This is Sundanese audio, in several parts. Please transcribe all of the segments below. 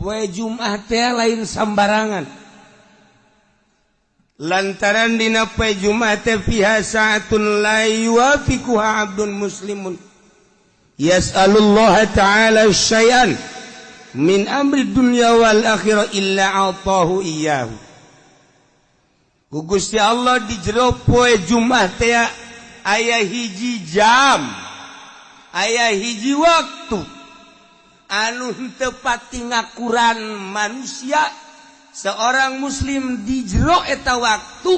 Poe Jumat teh lain sambarangan. Lantaran dina poe Jumat teh fiha sa'atun la yuwafiquha 'abdun muslimun yas'alullah ta'ala syai'an min amri dunya wal akhirah illa 'atahu iyyahu. Ku Gusti Allah di jero poe Jumat teh aya hiji jam, aya hiji waktu anu henteu pati ngakuran manusia seorang muslim di jero eta waktu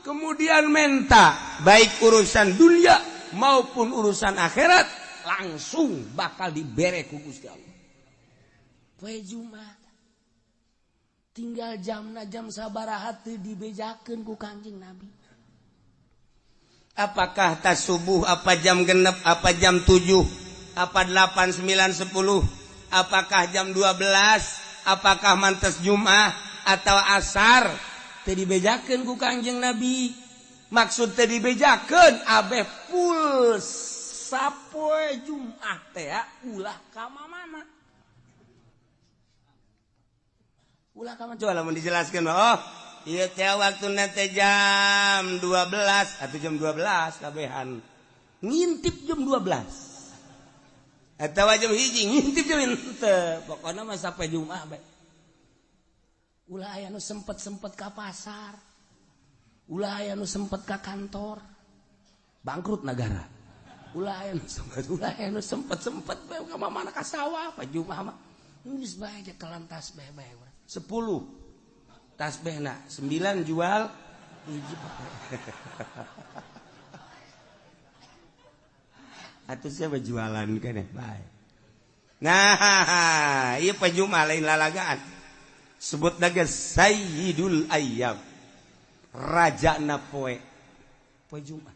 kemudian menta baik urusan dunia maupun urusan akhirat langsung bakal dibere ku Gusti Allah. Poe Jumat tinggal jamna jam sabaraha teu dibejakeun ku Kangjeng Nabi. Apakah tas subuh, apa jam genep, apa jam 7, apa 8, 9, 10, apakah jam 12, apakah mantes Jumat atau asar, teu dibejakeun ku Kangjeng Nabi. Maksud teu dibejakeun abeh full sapoe Jumat teh ulah ka mana. Ulah ka mana coba lamun dijelaskeun oh ieu teh waktuna teh jam 12 atau jam 12 kabehan. Ngintip jam 12. Atawa jam 1 ngintip jam henteu. Pokona mah sampai Jumat bae. Ulah aya nu sempet-sempet ka pasar. Ulah aya nu sempet ka kantor. Bangkrut negara. Ulah aya nu sempet, ulah aya nu sempet-sempet bae ka mana ka sawah pa Jumat mah. Geus bae kelantas bae bae. 10 tasbihna, 9 jual hiji. Atuh siapa jualan keneh bae. Nah, ieu poe Jumat lain lalagaan. Sebut naga Sayyidul Ayyam. Rajana poe. Poe Jumat.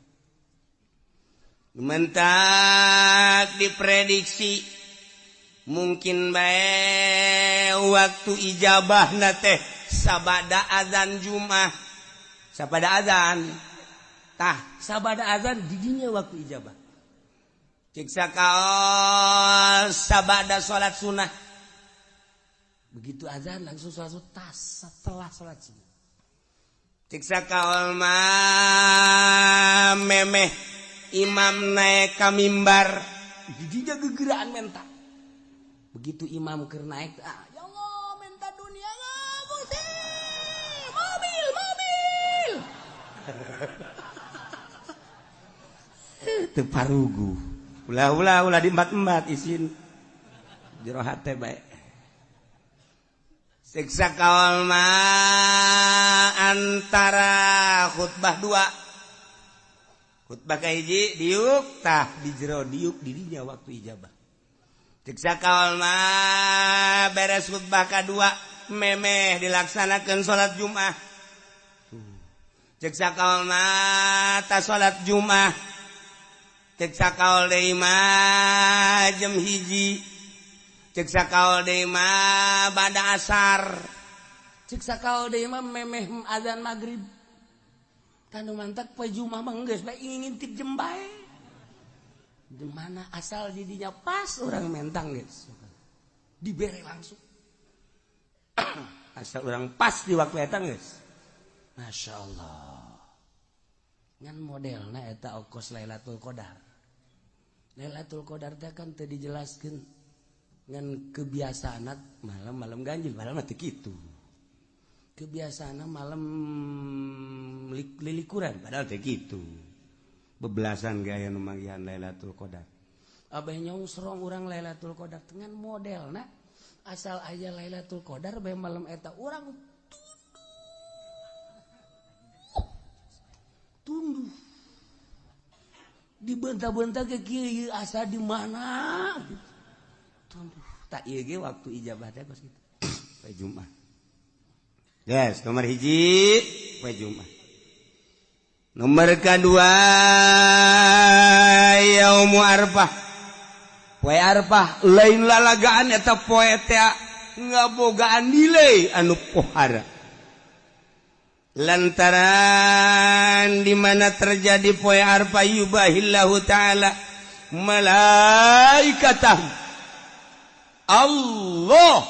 Mentak diprediksi mungkin bae waktu ijabahna teh sabada azan Jumat. Sabada azan. Tah, sabada azan didinya waktu ijabah. Ciksa kaos sabada salat sunnah. Begitu azan langsung salat sunnah tas setelah salat sunnah. Ciksa kaol mah memeh imam naik ka mimbar didinya gegeraan menta. Begitu imam keur naik, ah, ya Allah minta dunia Gusti, mobil, mobil. Teu parugu. Ulah ulah ulah diembat-embat isin. Jero hate bae. Siksa kaol mah antara khutbah dua. Khutbah kahiji diuk tah di jero diuk didinya waktu ijabah. Ciksa kaol mah beres khutbah kadua memeh dilaksanakan salat Jumat. Ciksa kaol mah ta salat Jumat. Ciksa kaol deui mah jam 1. Ciksa kaol deui mah bada asar. Ciksa kaol deui mah memeh azan magrib. Tanu mantak poe Jumat mah geus bae ngintip jem bae. Di mana asal didinya pas orang mentang guys, dibere langsung. Asal orang pas di waktu eta guys. Masya Allah. Ngan modelna eta okos Lailatul Qadar. Lailatul Qadar teh kan teu dijelaskeun ngan kebiasaan malam-malam ganjil, malam mah teu kitu. Kebiasaan malam lilikuran padahal teu kitu. Bebelasan gaya nu manggihan Lailatul Qadar. Abah nyongsrong urang Lailatul Qadar dengan modelna asal aya Lailatul Qadar bae malam eta urang tunduh. Dibenta-benta ke kieu asa di mana gitu. Tunduh. Tak ieu ge waktu ijabah teh kos kitu. Poe Jumat. Yes, nomor 1 poe Jumat. Nomor kedua yaumu Arfah. Poe Arfah lain lalagaan eta poe teh ngabogaan nilai anu pohara. Lantaran di mana terjadi poe Arfah yubahillahu ta'ala malaikatah. Allah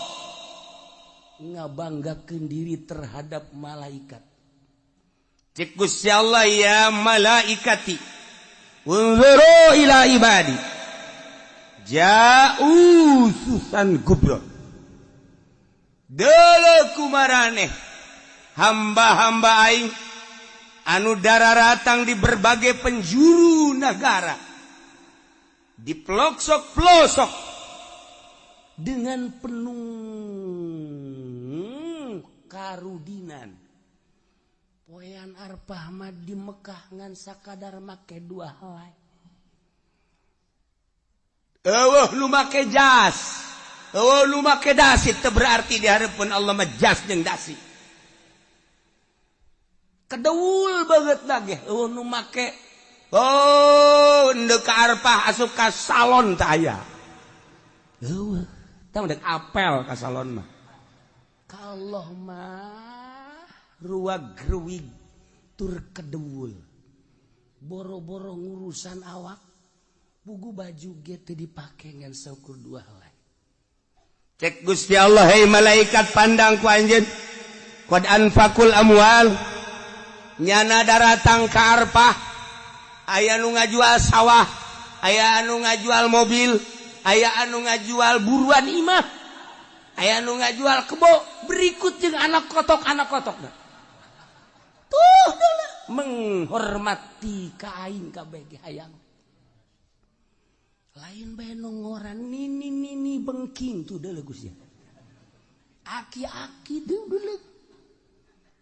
ngabanggakeun diri terhadap malaikat. Cek Gusti Allah, ya malaikati unzuru ila ibadi ja'u susan gubro. Deuleu kumaraneh hamba-hamba aing anu dararatang di berbagai penjuru negara, di pelosok-pelosok, dengan penuh karudinan. Poean Arpah mah di Mekah ngan sakadar make dua helai. Eueuh nu make jas, eueuh nu make dasi, teu berarti di hareupeun Allah mah jas jeung dasi. Kedeul banget lagi eueuh nu make oh ndek ka Arpah asup ka salon teh aya. Eueuh, tah ndek apel ka salon mah. Ka Allah mah ruag-ruwig tur kedeul. Boro-boro ngurusan awak, bugu baju ge teu dipake ngan saukur dua helai. Cek Gusti Allah, hei malaikat, pandang ku anjeun, qad anfaqul amwal, nyana daratang ka Arpah aya nu ngajual sawah, aya anu ngajual mobil, aya anu ngajual buruan imah, aya anu ngajual kebo, berikut jeung anak kotok, anak kotok tuh dulu menghormati ka aing kabeh ge hayang. Lain bae nu ngoran nini nini bengking tuh deuleu Gusti, aki-aki deuleu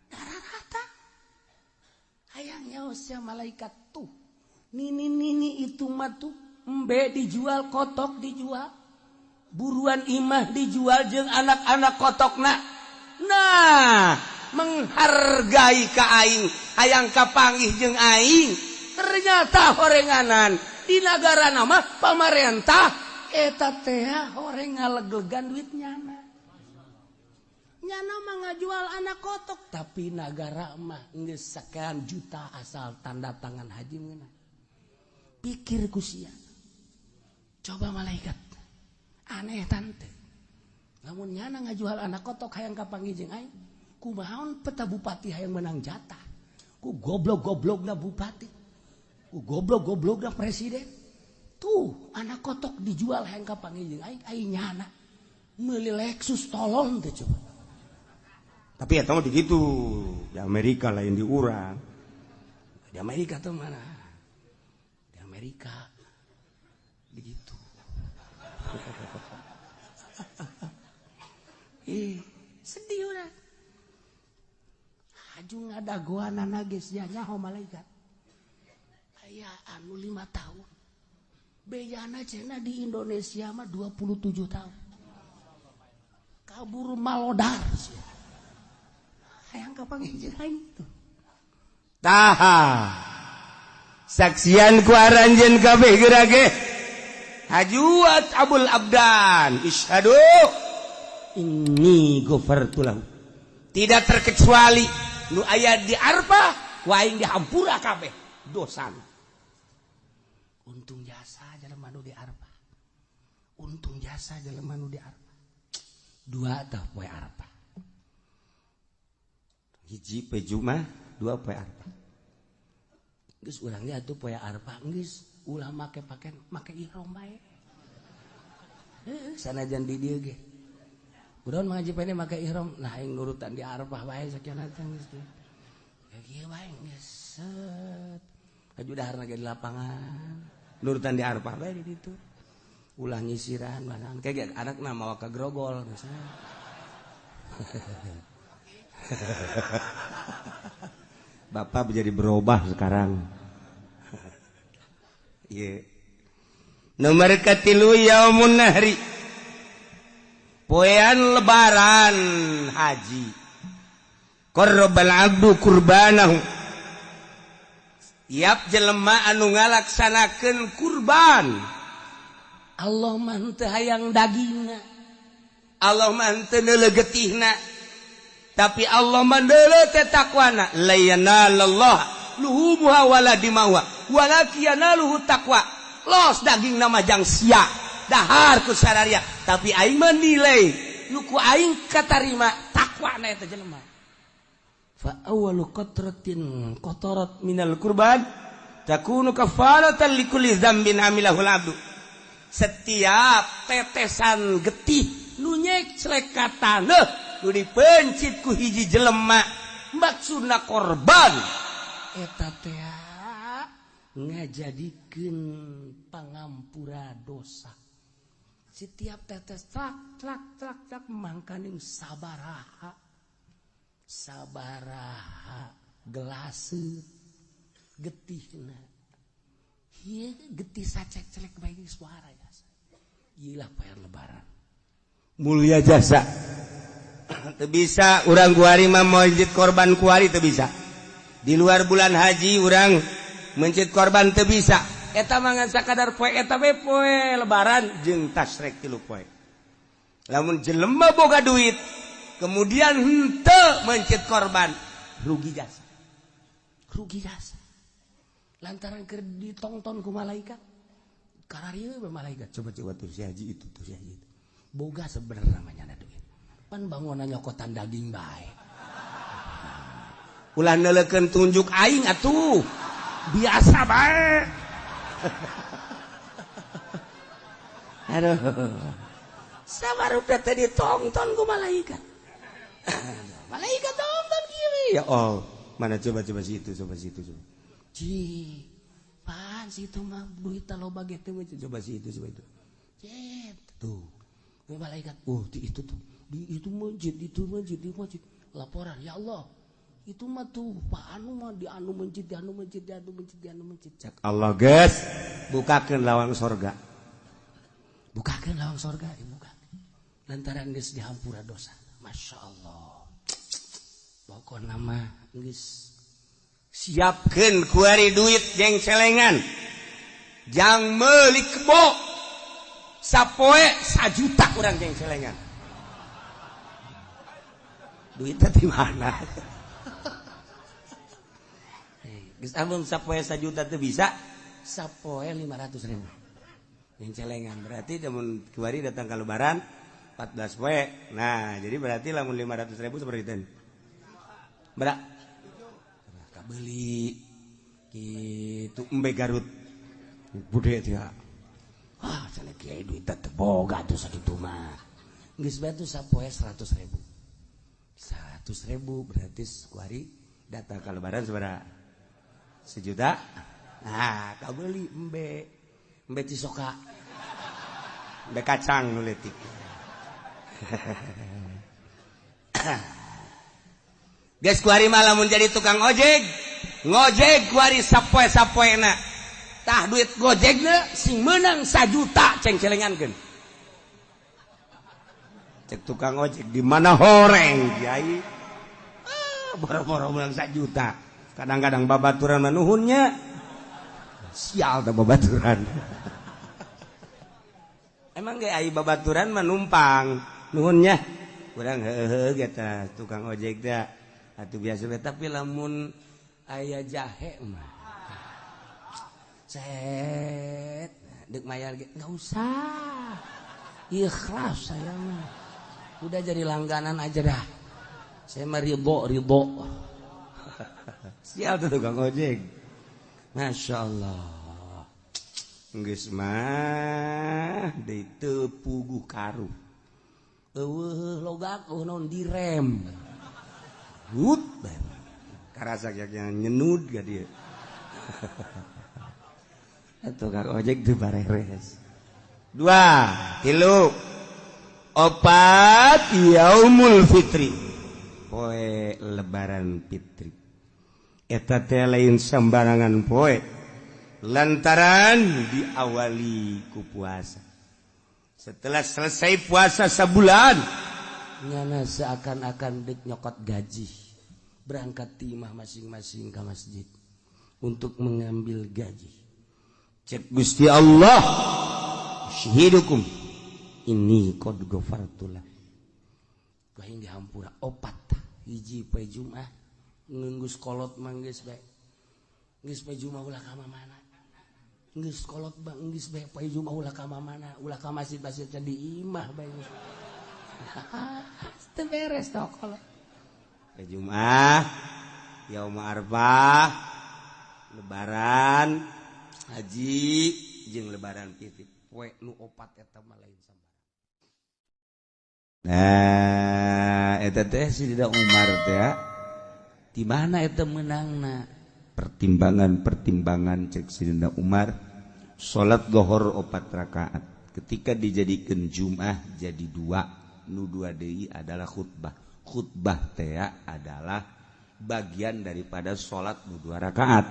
dararata hayang nyaos malaikat tuh nini nini itu mah tuh embe dijual, kotok dijual, buruan imah dijual jeung anak-anak kotokna. Nah, menghargai ka aing, hayang kapanggih jeung aing. Ternyata horenganan di nagara nama pamarentah eta teh horeng ngaleglegan duit nyana. Nyana mah ngajual anak kotok, tapi nagara mah geus sekian juta asal tanda tangan haji meunang. Pikir ku sia. Coba malaikat. Aneh tante. Lamun nyana ngajual anak kotok hayang kapanggih jeung aing, kumaha peta bupati hayang menang jatah. Ku goblok-goblokna bupati. Ku goblok-goblokna presiden. Tuh, anak kotok dijual hayang kapanggih jeung aing, aing nyana meuli Lexus tolong teh coba. Tapi ya mah begitu. Di Amerika lain di urang. Di Amerika tuh mana? Di Amerika begitu. Ih, sedih udah. Haju ngadagoanana geus nyaho malaikat. Aya anu 5 tahun. Bejana cenah di Indonesia mah 27 tahun. Kabur malodar sia. Hayang kapanggih jeung aing tuh. Taha. Saksian ku aranjeun kabeh geura ge. Hajuat Abul Abdan, isyhadu inni ghafartu lahu. Tidak terkecuali nu aya di Arfah, ku aing dihampura kabeh dosana. Untung jasa jelema nu di Arfah. Untung jasa jelema nu di Arfah. Dua tah poe Arfah. Hiji poe Jumat, dua poe Arfah. Geus urang ge atuh poe Arfah geus ulah make pakaian, make ihram bae. Heuh, sanajan di dieu ge. Urang ngaji pene make ihram, nah aing nurutan di Arfah bae sakian teh geus teh. Ya kieu bae geus set. Aju daharna ge di lapangan. Nurutan di Arfah bae di ditu. Ulah nyisiran barang. Kayak anakna mawa ka grogol misalnya. Bapak menjadi berubah sekarang. Yeah. Nomor katilu yaumun nahri. Poean lebaran haji. Qarrabal abdu kurbanahu. Tiap jelema anu ngalaksanakeun kurban, Allah mah henteu hayang dagingna, Allah mah henteu neuleuh getihna, tapi Allah mah neuleuh teh takwana. La yanalallah luhumuha wala dimauha walakin yanaluhu taqwa. Los daging nama jang sia dahar ku sararia, tapi aing menilai nu ku aing katarima takwana eta jelema. Fa awwalu qatratin qatarat minal kurban takunu kafaratan likulli dzambin amilahul abdu. Setiap tetesan getih nu nyeclek ka taneuh nu dipencit ku hiji jelema maksudna korban eta teh ngajadikeun pangampura dosa. Setiap tetes trak trak trak trak mangkaning sabaraha sabaraha gelase getihna. Ieu getih sacek-celek bae suara jasa. Ieu lah bayar lebaran. Mulia jasa. Teu bisa urang kuari mah mencit korban kuari teu bisa. Di luar bulan haji urang mencit korban teu bisa. Eta mah ngan sakadar poe eta we poe lebaran jeung tasrek 3 poe. Lamun jelema boga duit kemudian henteu mencit korban, rugi jasa. Rugi jasa. Lantaran keur ditongton ku malaikat. Kararieu we malaikat coba-coba tuh si haji itu, tuh si haji itu. Boga sebenarnya namanya ada duit. Pan bangunan nyokotan daging bae. Ulah neuleukeun tunjuk aing atuh. Biasa bae. Aduh. Sabarup teh ditongton ku malaikat. Malaikat tonton kieu. Ya Allah, mana coba-coba situ, coba situ, coba. Ci, pan situ mah duit loba ge teh coba situ, coba itu. Cet, tuh. Malaikat, oh di itu tuh, di itu masjid, itu masjid, di masjid. Laporan, ya Allah, itu mah tuh Pak anu mah di anu masjid, di anu masjid, di anu masjid, di anu masjid. Cak Allah geus, bukakeun lawang sorga. Bukakeun lawang sorga, dibuka. Lantaran geus dihampura dosa. Masya Allah. Pokona mah geus siapkeun kuari duit jeung celengan. Jang meuli kebo. Sapoe 1 juta kurang jeung celengan. Duitnya di mana? Geus amun sapoe 1 juta teu bisa, sapoe 500.000. Jeung celengan berarti lamun kuari datang ka lebaran 14 poe. Nah, jadi berarti lamun 500.000 seperti itu. Berak. Kabeli kitu embe Garut. Bude teh. Wah, cenah kiai duit teh boga tuh sakitu mah. Geus bae tuh sapoe 100.000. 100.000 berarti kuari datang ka lebaran sabaraha? 1 juta. Nah, kabeli embe. Embe cisoka. Embe kacang nu leutik. Geus kuari mah lamun jadi tukang ojek, ngojek kuari sapoe-sapoena. Tah duit gojekna sing meunang 1 juta ceng-celengankeun. Cek tukang ojek di mana horeng kiai. Ah, boro-boro meunang 1 juta. Kadang-kadang babaturan manuhunnya. Sial teh babaturan. Emang ge ai babaturan mah numpang nuhunnya. Urang heuheuh ge tah tukang ojek teh. Atuh biasa we tapi lamun aya jahe mah. Set dek mayar ge enggak usah. Ikhlas saya mah. Udah jadi langganan aja dah. Saya mah ridho ridho. Sial tuh tukang ojek. Masya Allah. Geus mah deui teu puguh karuh. Eueuh logak eueuh naon direm. Hut karasa nyenud ka dieu. Tukang ojek teu bareres. 2, 3, 4 yaumul fitri. Poe lebaran fitri. Eta teh lain sembarangan poe. Lantaran diawali ku puasa. Setelah selesai puasa sebulan, nyana seakan-akan dek nyokot gaji. Berangkat timah masing-masing ke masjid untuk mengambil gaji. Cek Gusti Allah, syahidukum ini qad ghafartulah. Kahing dihampura 4 hiji poe Jumat ngenggus kolot mah geus bae. Geus poe Jumat ulah ka mana? Geus kolot bang geus bae poe Jumat ulah ka mana? Ulah ka masjid-masjid di imah bae. Teu beres tah kolot. Poe Jumat, Yaum Arfah, Lebaran Haji jeung Lebaran Fitri. Poe nu opat eta mah lain sambarang. Nah, eta teh Sidina Umar teh di mana eta meunangna? Pertimbangan-pertimbangan cek Sidina Umar, salat lohor 4 rakaat. Ketika dijadikan Jum'ah jadi 2, nu 2 deui adalah khutbah. Khutbah teh adalah bagian daripada salat nu 2 rakaat.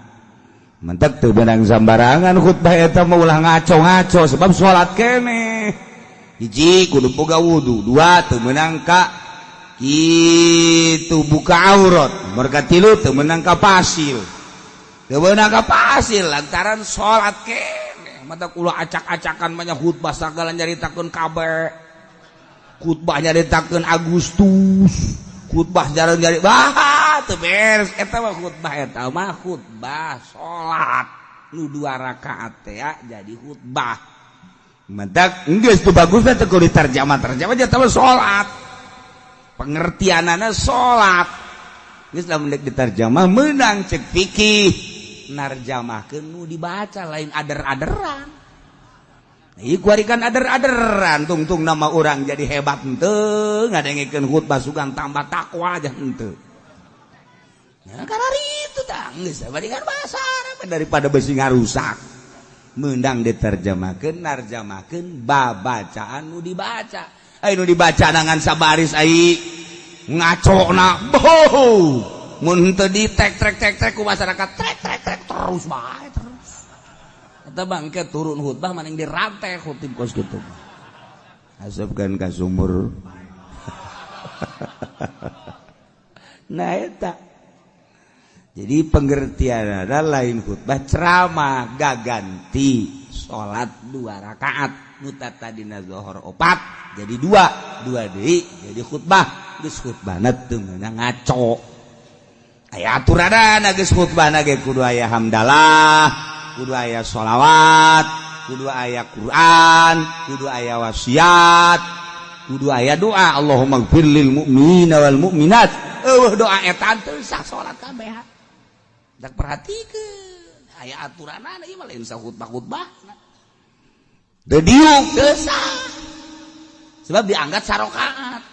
Mentek teu beunang sambarangan khutbah eta mah, ulah ngaco-ngaco sebab salat keneh. Hiji kudu boga wudu, 2 teu meunang ka kitu buka aurat, merga 3 teu meunang ka pasil. Teu meunang ka pasil lantaran salat keneh. Mata kula acak-acakan banyak khutbah sagala nyaritakeun kabeh. Khutbah nyaritakeun Agustus, khutbah jarang nyari bah teu beres eta mah khutbah, eta mah khutbah salat nu 2 rakaat teh jadi khutbah. Mentak geus teu bagus teh kudu diterjemah, terjemah eta mah salat. Pengertianana salat. Geus lamun deuk diterjemah meunang cek fikih. Narjamahkeun nu dibaca lain ader-aderan. Ieu kuari kan ader-aderan tungtung nama urang jadi hebat henteu, ngadengekeun khutbah sugan tambah takwa aja henteu. Nah, karena itu tah geus bandingan bahasa Arab daripada besi ngarusak. Meundang diterjemahkeun, narjamahkeun babacaan nu dibaca. Ai nu dibaca nangan sabaris ai ngacona. Boh. Mun henteu di tek trek tek trek ku masyarakat trek trek trek terus bae terus. Eta bangke turun khutbah maning dirantai khutib kos kitu. Asupkeun ka sumur. Nah eta. Jadi pengertian adalah lain khutbah ceramah gaganti salat 2 rakaat nu tadina zuhur 4 jadi 2, 2 deui jadi khutbah. Geus khutbahna teu meunang ngaco. Aya aturanana geus khutbahna ge kudu aya hamdalah, kudu aya sholawat, kudu aya Quran, kudu aya wasiat, kudu aya doa Allahumma gfir lil mu'minina wal mu'minat. Eueuh doa eta teu sah salat kabeh. Dak perhatikeun aya aturanana ieu mah lain sah khutbah-khutbah. Teu diuk teu sah. Sebab dianggap sarokaat.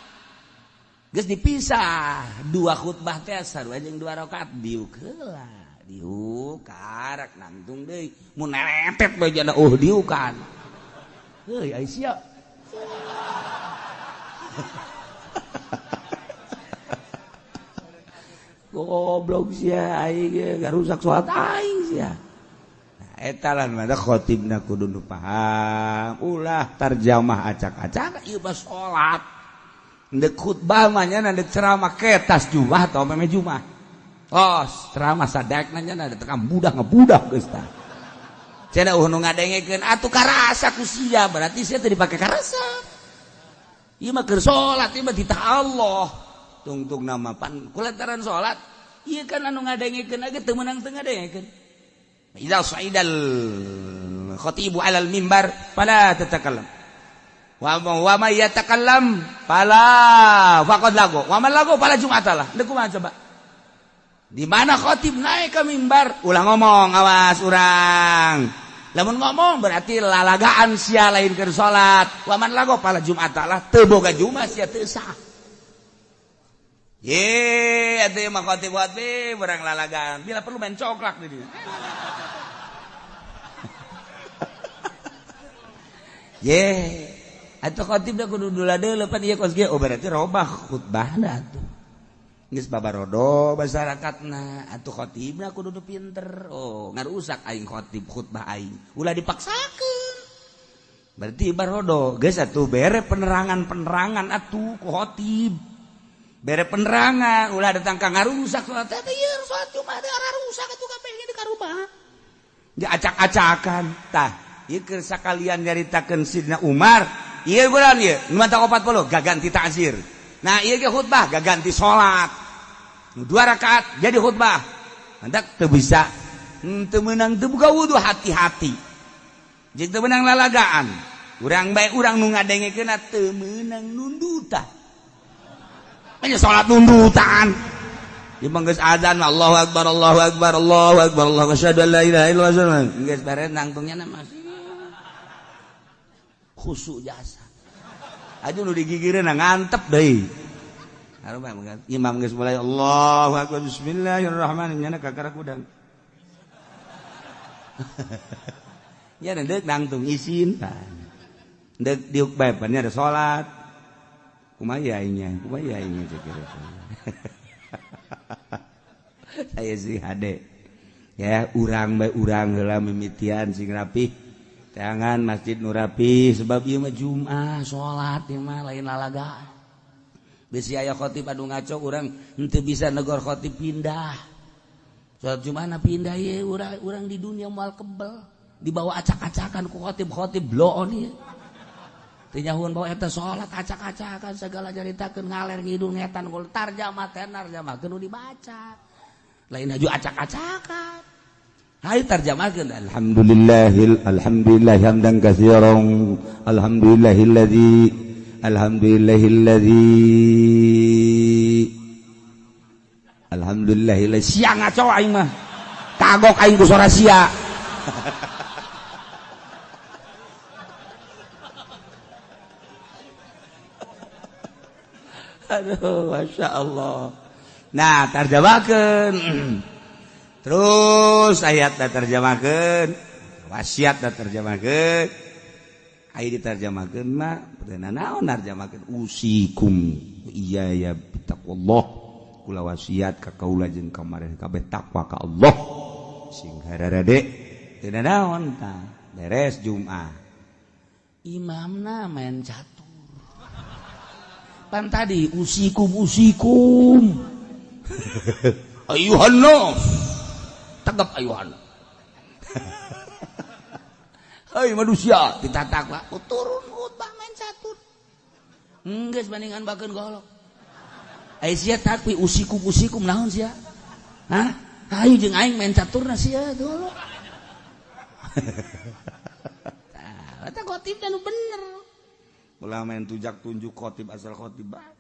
Geus dipisah 2 khutbah teh sarua jeung 2 rakaat diuk heula. Diuk karak nangtung deui mun neretet bae jana diukan. Heuy ai sia. Goblok sia aing ge ngarusak salat aing sia. Nah eta lah mah khotibna kudu nu paham, ulah tarjamah acak-acak ieu mah salat. Ndek khutbah mah nya ndek ceramah ketas jumah atau meme jumah. Oh, ceramah sadekna nya da tekang budak ngebudak geus tah. Cenah eueuh nu ngadengekeun atuh karasa ku sia, berarti sia teu dipake karasa. Ieu mah keur salat, ieu mah titah Allah. Tungtung nama pan kulantaran salat, ieu kan anu ngadengekeun ge teu meunang teu ngadengekeun. Idza sa'idal khatibu 'alal mimbar fala tatakallam. Wa ma yatakallam fala faqad lagu. Wa man lagu fala jum'atalah. Deuk kumaha coba? Di mana khotib naik ke mimbar, ulah ngomong, awas urang. Lamun ngomong berarti lalagaan sia lain keur salat. Wa man lagu fala jum'atalah, teu boga jumat sia teu sah. Ye, atuh mah khotib khotib urang lalagaan. Bila perlu main coklak di dieu. Ye, atuh khotib da kudu dula deuleu pan ieu kos ge. Oh berarti robah khutbahna atuh. Geus babarodo masyarakatna atuh khotibna kudu nu pinter. Oh, ngarusak aing khotib khutbah aing. Ulah dipaksakeun. Berarti barodo geus atuh bere penerangan-penerangan atuh ku khotib. Bere penerangan ulah datang ka ngarusak salat teh ieu salat Jumat teh rusak atuh kabeh di karubah. Diacak-acakan tah. Ieu keur sakalian nyaritakeun Sidna Umar, ieu bulan ieu nu mata 40 gaganti ta'zir. Nah ieu ge khutbah gaganti salat. 2 rakaat jadi khutbah. Mantak teu bisa teu meunang teu buka wudu hati-hati. Jeung teu meunang lalagaan. Urang bae urang nu ngadengekeunna teu meunang nundutan. Nya salat nundutan. Imam geus azan Allahu akbar Allahu akbar Allahu akbar Allahu asyhadu an la ilaha illallah. Geus beres nangtungnya masih khusyuk jasa. Aduh nu digigireun ngantep deui. Imam geus mulai Allahu akbar bismillahirrahmanirrahim nyana kakara kudang. Ya deuk nangtung isin. Deuk diuk bae pan ada salat. Kumaha aingnya? Kumaha aingnya cek. Saya sih hade. Ya urang bae urang heula mimitian sing rapih. Tangan masjid nu rapih sebab ieu mah Jumat salat ieu mah lain lalagaan. Bisi aya khotib anu ngaco urang henteu bisa negor khotib pindah. Salat Jumat na pindah ye urang di dunia moal kebel dibawa acak-acakan ku khotib-khotib bloon ieu. Teu nyahueun bawa eta salat acak-acakan segala caritakeun ngaler ngidul ngetan gol tarjamah teh tarjamahkeun nu dibaca. Lain haju acak-acakan. Hayu tarjamahkeun alhamdulillahil alhamdulillah hamdan katsiran alhamdulillahilladzi alhamdulillahilladzi alhamdulillahilladzi siang ngaco aing mah kagok aing ku sora sia. Aduh Masya Allah. Nah tarjamahkeun terus ayat da tarjamahkeun wasiat da tarjamahkeun aya ditarjamahkeun mah teu naon narjamahkeun usikum iya ya bitaqwallah kula wasiat ka kaula jeung ka mareh kabeh takwa ka Allah sing hararade teu naon tah beres Jumat imamna main catur pan tadi usikum usikum ayuhan nas tegap ayuhan. Hei manusia ditatak lah turun khutbah main catur geus bandingan bakeun golok ai sia takwi usikum usikum naon sia hah hayu jeung aing main caturna sia golok. Tah eta khotib nu bener ulah main tujak tunjuk khotib asal khotib bae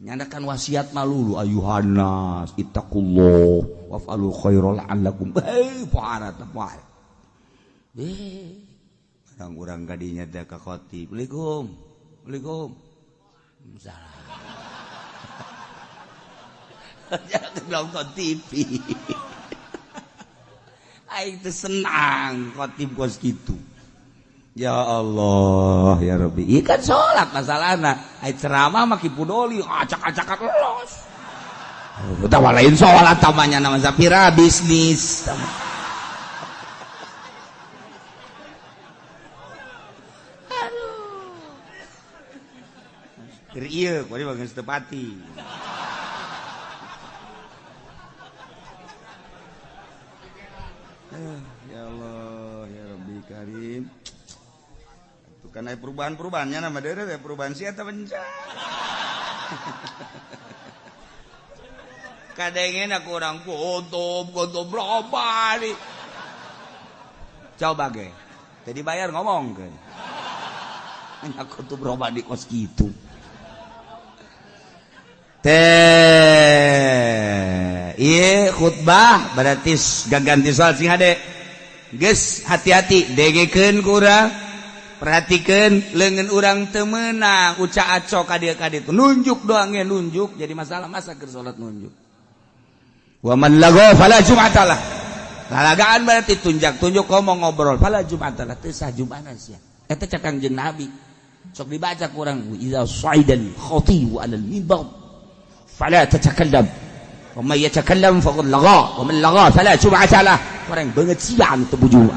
nyandakan wasiat malulu ayuhan nas ittaqullah waf'alu khairal la'allakum hei pohara teh poe. Orang urang kadinya teh ka khotib. Assalamualaikum. Assalamualaikum. Salah. Jangan nonton TV. Aing teh senang khotib kos kitu. Ya Allah, ya Rabbi. Ieu kan salat masalahna. Ai ceramah mah kipudoli acak-acakan los. Utawa lain salat tamanya nama sapira bisnis. Keur ieu kuari bageus teu pati. Ya Allah, ya Rabbi Karim. Itu kan aya perubahan-perubahannya nama deure teh perubahan sia eta benca. Kadengena ku urang gotob berapa nih. Coba ge. Teu dibayar ngomongkeun. Aku tuh berubah di kos gitu. Teh, iya khutbah berarti gaganti soal sing hade. Geus hati-hati degekeun ku urang, perhatikeun leungeun urang teu meunang uca aco ka dieu ka ditu. Nunjuk doang ge nunjuk jadi masalah masa keur salat nunjuk. Wa man lagha fala jum'atalah. Lalagaan berarti tunjak-tunjuk ngomong ngobrol fala jum'atalah teu sah jum'ana sia. Eta cek Kangjeng Nabi. Sok dibaca ku urang idza sa'idal khatibu 'alal mimbar fala tatakallam wa may yatakallam faqad lagha wa man lagha fala jum'ata lah. Orang banget siang teu bujua.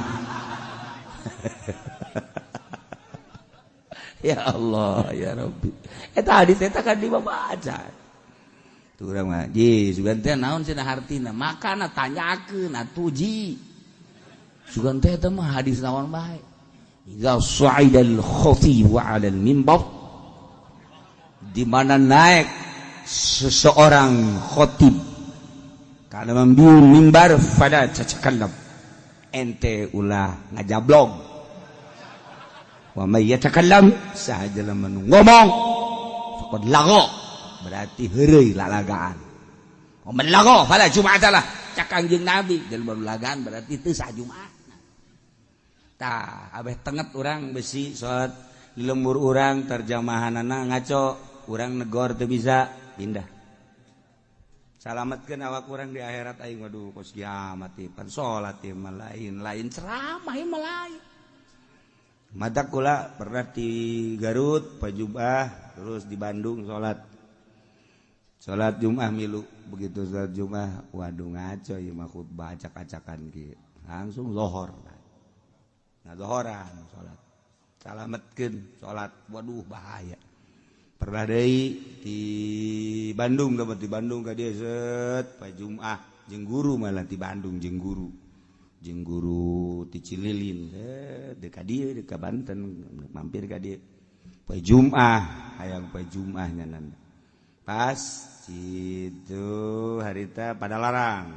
Ya Allah ya Rabbi. Eta hadis eta kan dibaca. Tuh urang mah ji sugan teh naon cenah hartina makana tanyakeun atuh ji. Sugan teh eta mah hadis naon bae. Idza sa'idal khatibu 'alal mimbar, di mana naik seseorang khotib kalau membiur mimbar fala tatakallam, ente ulah ngajablog. Wa may yatakallam saha jelema nu ngomong faqad lagha, berarti heureuy lalagaan. Man lago fala jum'atalah. Cak Kangjeng Nabi jelema nu lagaan berarti teu sah Jumat. Tah, abeh tenget urang besi salat di lembur urang terjemahanana ngaco, urang negor teu bisa pindah. Salametkeun awak urang di akhirat aing, waduh, kos kiamat ieu pan salat ieu mah lain, lain ceramah ieu mah lain. Matak kula pernah di Garut pajubah, terus di Bandung salat. Salat Jumat milu, begitu salat Jumat, waduh, ngaco ieu mah khutbah acak-acakan kieu. Langsung lohor. Nah, lohoran salat. Salametkeun salat, waduh, bahaya. Pernah deui di Bandung, dapat di Bandung ka dieu set pa Jumat jeung guru, malah di Bandung jeung guru. Jeung guru ti Cililin, deuk ka dieu, deuk ka Banten, mampir ka dieu. Poe Jumat, hayang poe Jumat nyanan. Pas itu harita pada larang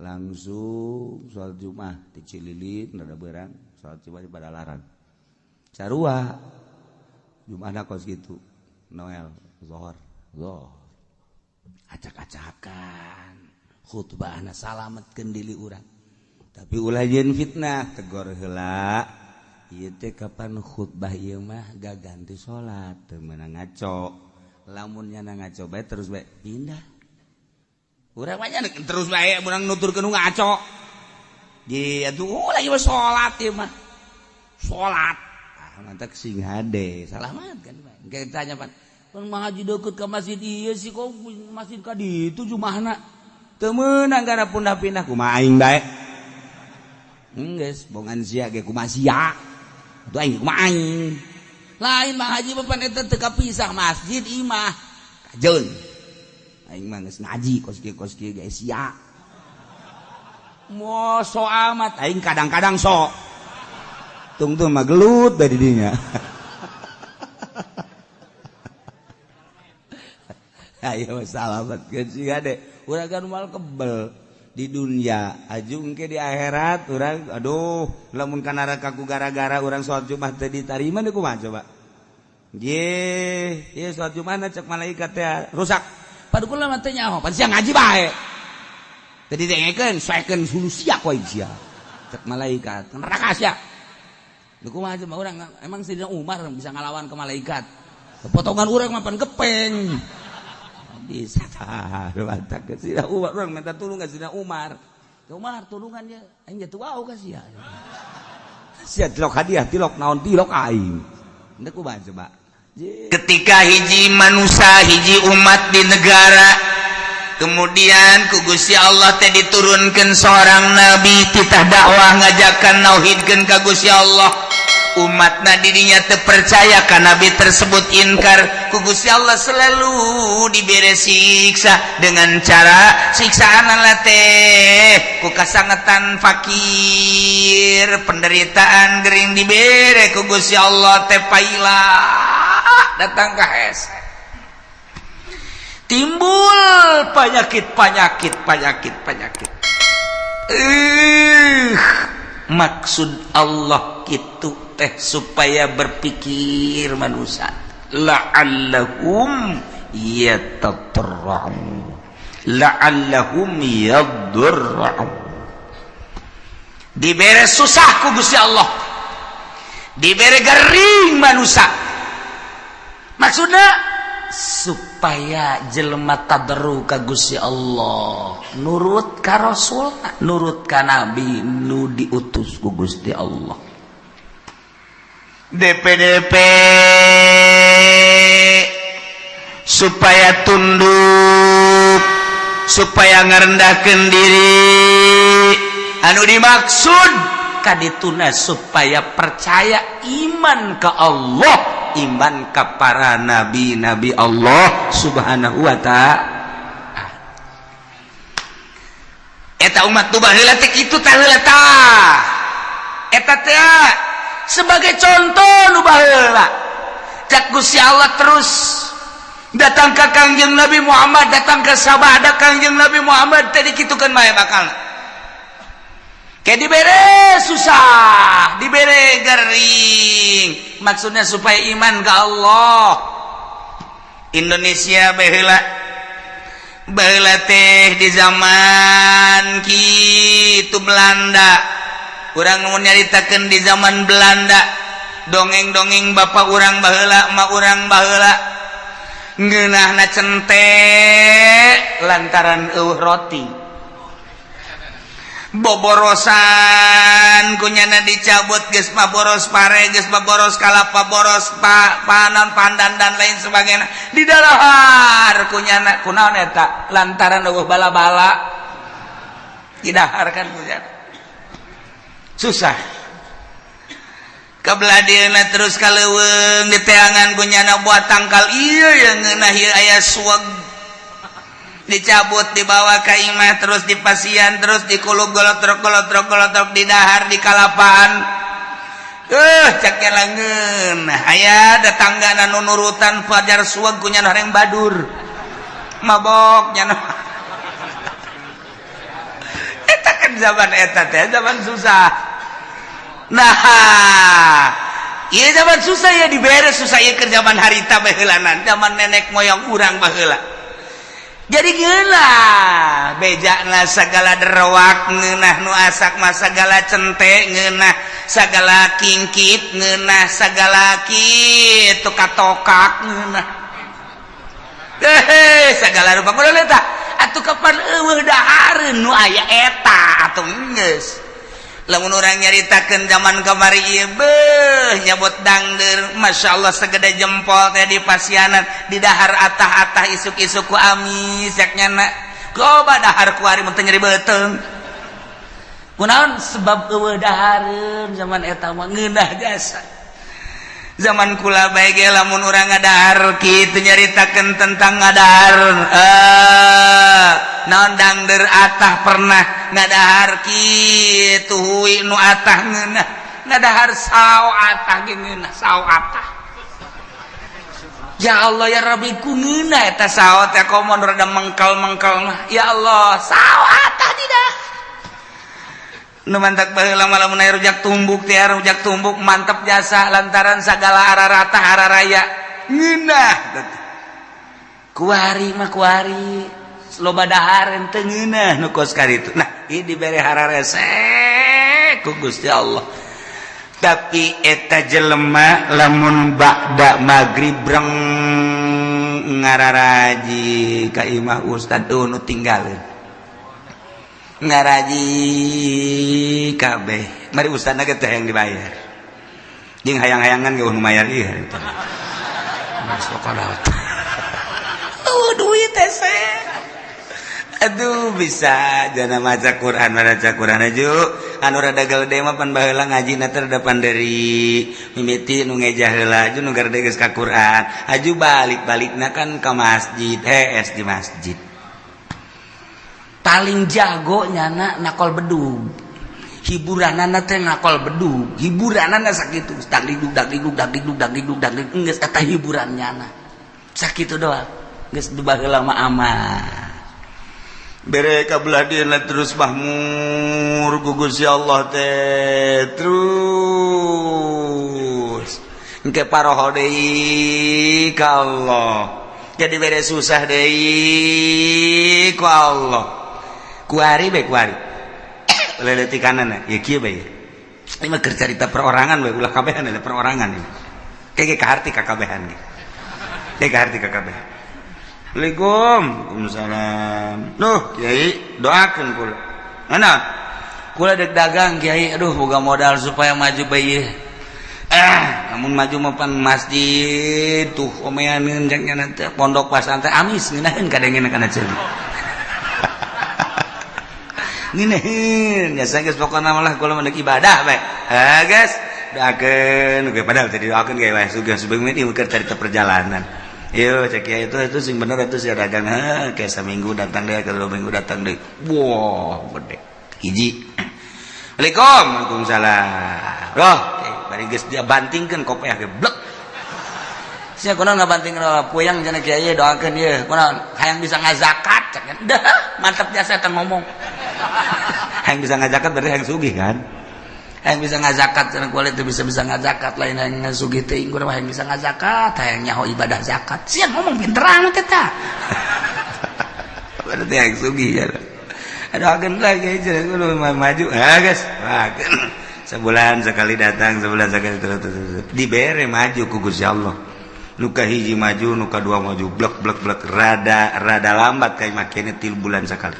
langsung sholat Jumat di Cililin, rada berang sholat Jumat di Padalarang. Sarua Jumat kos gitu Noel zohor zohor acak-acakan khutbahna. Salametkeun diri urang, tapi ulah jeung fitnah, tegor heula ieu teh. Kapan khutbah ieu mah gak ganti salat, teu meunang ngaco. Lamun nyana ngaco bae, terus bae pindah. Urang mah terus bae urang nuturkeun nu ngaco. Di atuh lagi mah salat ieu mah salat. Ah, mantak sing hade salamat kan bae. Engke tanya pan pan ngaji deukeut ka masjid ieu sih, kok masjid ka ditu jumahna teu meunang gara pindah-pindah. Kumaha aing bae geus bongan sia ge, kumaha sia atuh aing, kumaha aing lain mah haji papan eta teu kapisah masjid imah kajeun. Aing mah geus ngaji kos kieu kos kieu ge sia mo so amat. Aing kadang-kadang sok tungtung mah gelut dari dinya. Ayo salamat sih ade urang kan mal kebel di dunia ajung ke di akhirat urang. Aduh, lamun ka neraka ku gara-gara urang sholat Jumat teu ditarima deui, kumaha coba? Ye, ye sholat Jumat cek malaikat teh rusak. Padu kula mah teu nyaho, pan sia ngaji bae. Teu didengekeun, soekeun hulu sia koe sia. Cek malaikat, neraka sia. Lho, kumaha coba urang? Emang Sayyidina Umar bisa ngalawan ke malaikat? Potongan urang mah pan gepeng. Bisa tah, mantap ke Sayyidina Umar, urang minta tulung ke Sayyidina Umar. Umar tulungan ya, aing jatuh wau ka sia. Sia tilok hadiah, tilok naon, tilok aing. Henteu, kumaha coba? Ketika hiji manusia, hiji umat di negara, kemudian ku Gusti Allah teh diturunkan seorang nabi, titah dakwah ngajakan nauhidkeun ka Gusti Allah. Umatna dirinya terpercaya ka nabi tersebut, inkar, ku Gusti Allah selalu diberi siksa dengan cara siksaan teh ku kasangetan, fakir, penderitaan, gering dibere ku Gusti Allah teh paila datang ke hese, timbul penyakit penyakit penyakit penyakit. Maksud Allah gitu teh supaya berpikir manusia, la'allahum yatadarra'un la'allahum yadurra'un. Dibere susah ku Gusti Allah, dibere gering manusia, maksudnya supaya jelema tadarru ka Gusti Allah, nurut ka Rasul, nurut ka nabi nu diutus ku Gusti Allah. DPDP supaya tunduk, supaya ngerendahkan diri, anu dimaksud kadituna supaya percaya, iman ke Allah, iman ke para nabi-nabi Allah Subhanahu wa ta'ala. Eta umat tu baheula teh kitu tah heula tah. Eta teh sebagai contoh nu baheula. Cak Gusti Allah terus datang ke Kangjeng Nabi Muhammad, datang ke sabada Kangjeng Nabi Muhammad tadi kitukeun bae bakal. Kayak dibere susah, dibere gering. Maksudnya supaya iman ke Allah. Indonesia baheula. Baheula teh di zaman kitu Belanda, urang mun nyaritakeun di zaman Belanda, dongeng-dongeng bapak urang baheula, emak urang baheula, ngeunahna cente lantaran euweuh roti, boborosan kunyana dicabut, geus mah boros pare, geus mah boros kalapa, boros panon pandan dan lain sebagainya, didahar kunyana. Kunaon eta? Lantaran euweuh bala-bala, didahar kan kunyana susah. Kebelah dieuna terus ka leuweung, diteangan kunyana buat tangkal ieu yang ngeunah ieu, aya suweg, dicabut, dibawa ke imah, terus dipasian, terus dikulub, golotrok golotrok golotrok, didahar di kalapaan. Cek langeun aya datangga nu nurutan fajar suweg kunyana horeng badur mabok nyana. Eta kan zaman eta teh zaman susah. Nah, iya, zaman susah ya, diberes susah ya ke zaman harita baheulanan, zaman nenek moyang urang baheula. Jadi gila bejana segala derwak ngeunah, nu asak mah segala cente ngeunah, segala kingkip ngeunah, segala kitu katokak ngeunah, eh segala rupa. Kunaon eta atuh? Kapan euweuh dahareun nu aya eta atuh geus. Lamun urang nyaritakeun zaman kamari ieu, beuh, nyabot dangder, Masya Allah, segede jempol teh di pasianan, di dahar atah-atah, isuk-isuk ku amis yak nyana. Coba dahar kuari mun teu nyeri beuteung. Kunaon? Sebab euweuh dahareun zaman eta mah, ngeunah jasa. Zaman kula bae ge lamun urang ngadahar kitu, nyaritakeun tentang ngadahar naon, dangder atah, pernah ngadahar kitu hui nu atah ngeunah, ngadahar sao atah ge ngeunah, sao atah. Ya Allah ya Rabbi, ku ngeunah eta sao teh, komo rada mengkal-mengkal mah. Ya Allah, sao atah tidak. Nu mantak baheula mah lamun aya rujak tumbuk teh, rujak tumbuk mantep jasa lantaran sagala ararata araraya ngeunah. Kuari mah kuari loba dahareun teu ngeunah nu kos karitu. Nah, ieu dibere hararese ku Gusti Allah. Tapi eta jelema lamun ba'da magrib breng ngararaji ka imah ustad, nu tinggalin ngaraji kabeh, mari ustadna ge teh yang dibayar jeung hayang-hayangan ge nu mayar ieu harita. Oh, duit teh. Aduh, bisa jana maca Quran, maca Quran aju anu rada gede mah pan baheula ngaji na teh rada panderi, mimiti nu ngejah heula, aju nu garede geus ka Quran, aju balik-balikna kan ka masjid, hees di masjid. Paling jago nyana nakol bedug, hiburanana teh nakol bedug, hiburanana sakitu, dagdikduk dagdikduk dagdikduk dagdikduk dagdikduk, geus eta hiburan nyana sakitu doang. Geus baheula mah aman bere kabelah dieuna, terus mahmur ku Gusti Allah teh, terus engke paroho deui ka Allah, jadi bere susah deui ku Allah. Kuari bae, kuari leleti kanan ya, kieu bae. Ini mah keur carita perorangan bae, ulah kabehan, ada perorangan ini kayak kaharti ka kabehan ge, kayak kaharti ka kabehan. Assalamualaikum. Waalaikumsalam. Duh, Kiai, doakeun kula. Mana? Kula dek dagang, Kiai. Aduh, boga modal supaya maju bae. Ah, namun maju mah pan masjid tuh omeaneun cek nya teh, pondok pasantren amis ngeunaheun kadengeun kana ceuli. Ngeunaheun ya geus, pokona malah kula mah ibadah bae. Ah, guys, doakeun ge, padahal tadi doakeun ge wae sugih sebelum ini keur carita perjalanan. Yo cek ya, itu sing bener itu sih dagang, kayak seminggu datang deh, kalau 2 minggu datang deh, wah gede hiji. Assalamualaikum. Waalaikumsalam. Roh bari geus dia bantingkeun kopiah ge blek sia. Kunaon ngabantingkeun? Puyang cenah, kiai, doakeun ieu. Kunaon? Hayang bisa ngazakat cek. Dah mantap jasa eta ngomong hayang bisa ngazakat, berarti hayang sugih kan. Hayang bisa ngazakat cenah, kulit teu bisa bisa ngazakat, lain hayang sugih teuing, urang hayang bisa ngazakat, hayang nyaho ibadah zakat. Sia ngomong pinter amat eta. Berarti yang sugih ya. Aduh, lagi maju, ah, guys, sebulan sekali datang, sebulan sekali terus, terus, terus. Dibere maju ku Gusti Allah. Nu kahiji maju, nu kadua maju, blek blek blek, rada rada lambat kayak makanya 3 bulan sekali.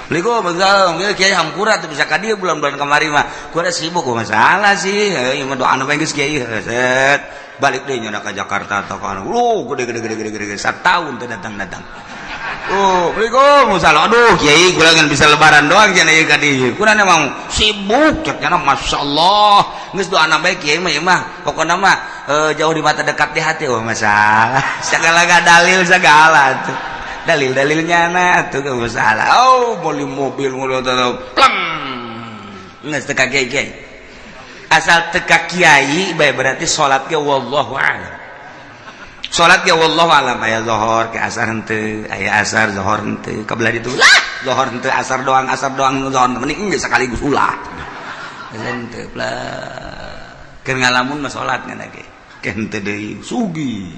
Assalamualaikum, kiai, hampura tuh bisa ka dieu bulan-bulan kamari mah. Kuda sibuk masalah sih. Ieu mah doa anu geus kiai set. Balik deui nya ka Jakarta atau ka anu. Gede gede gede gede gede satahun teu datang-datang. Oh, Assalamualaikum, salah. Aduh, kiai, kula ngan bisa Lebaran doang cenah ieu ka dieu. Kuna emang sibuk cek nya, masyaallah. Geus doana bae kiai mah, ieu mah. Pokona mah jauh di mata dekat di hati. Oh, masalah. Segala dalil segala tuh. Dalil-dalilnya na tuh gak masalah. Oh, beli mobil mobil pleng. Geus teu ka kiai kiai. Asal teu ka kiai bae berarti salat ge wallahu a'lam. Salat ya wallahu alam, aya zohor ke asar henteu, aya asar zohor henteu, kabelah ditu lah zohor henteu, asar doang, asar doang zohor mending geus sekaligus ulah henteu lah. Keur ngalamun mah salat ngan ge ke henteu deui. Sugih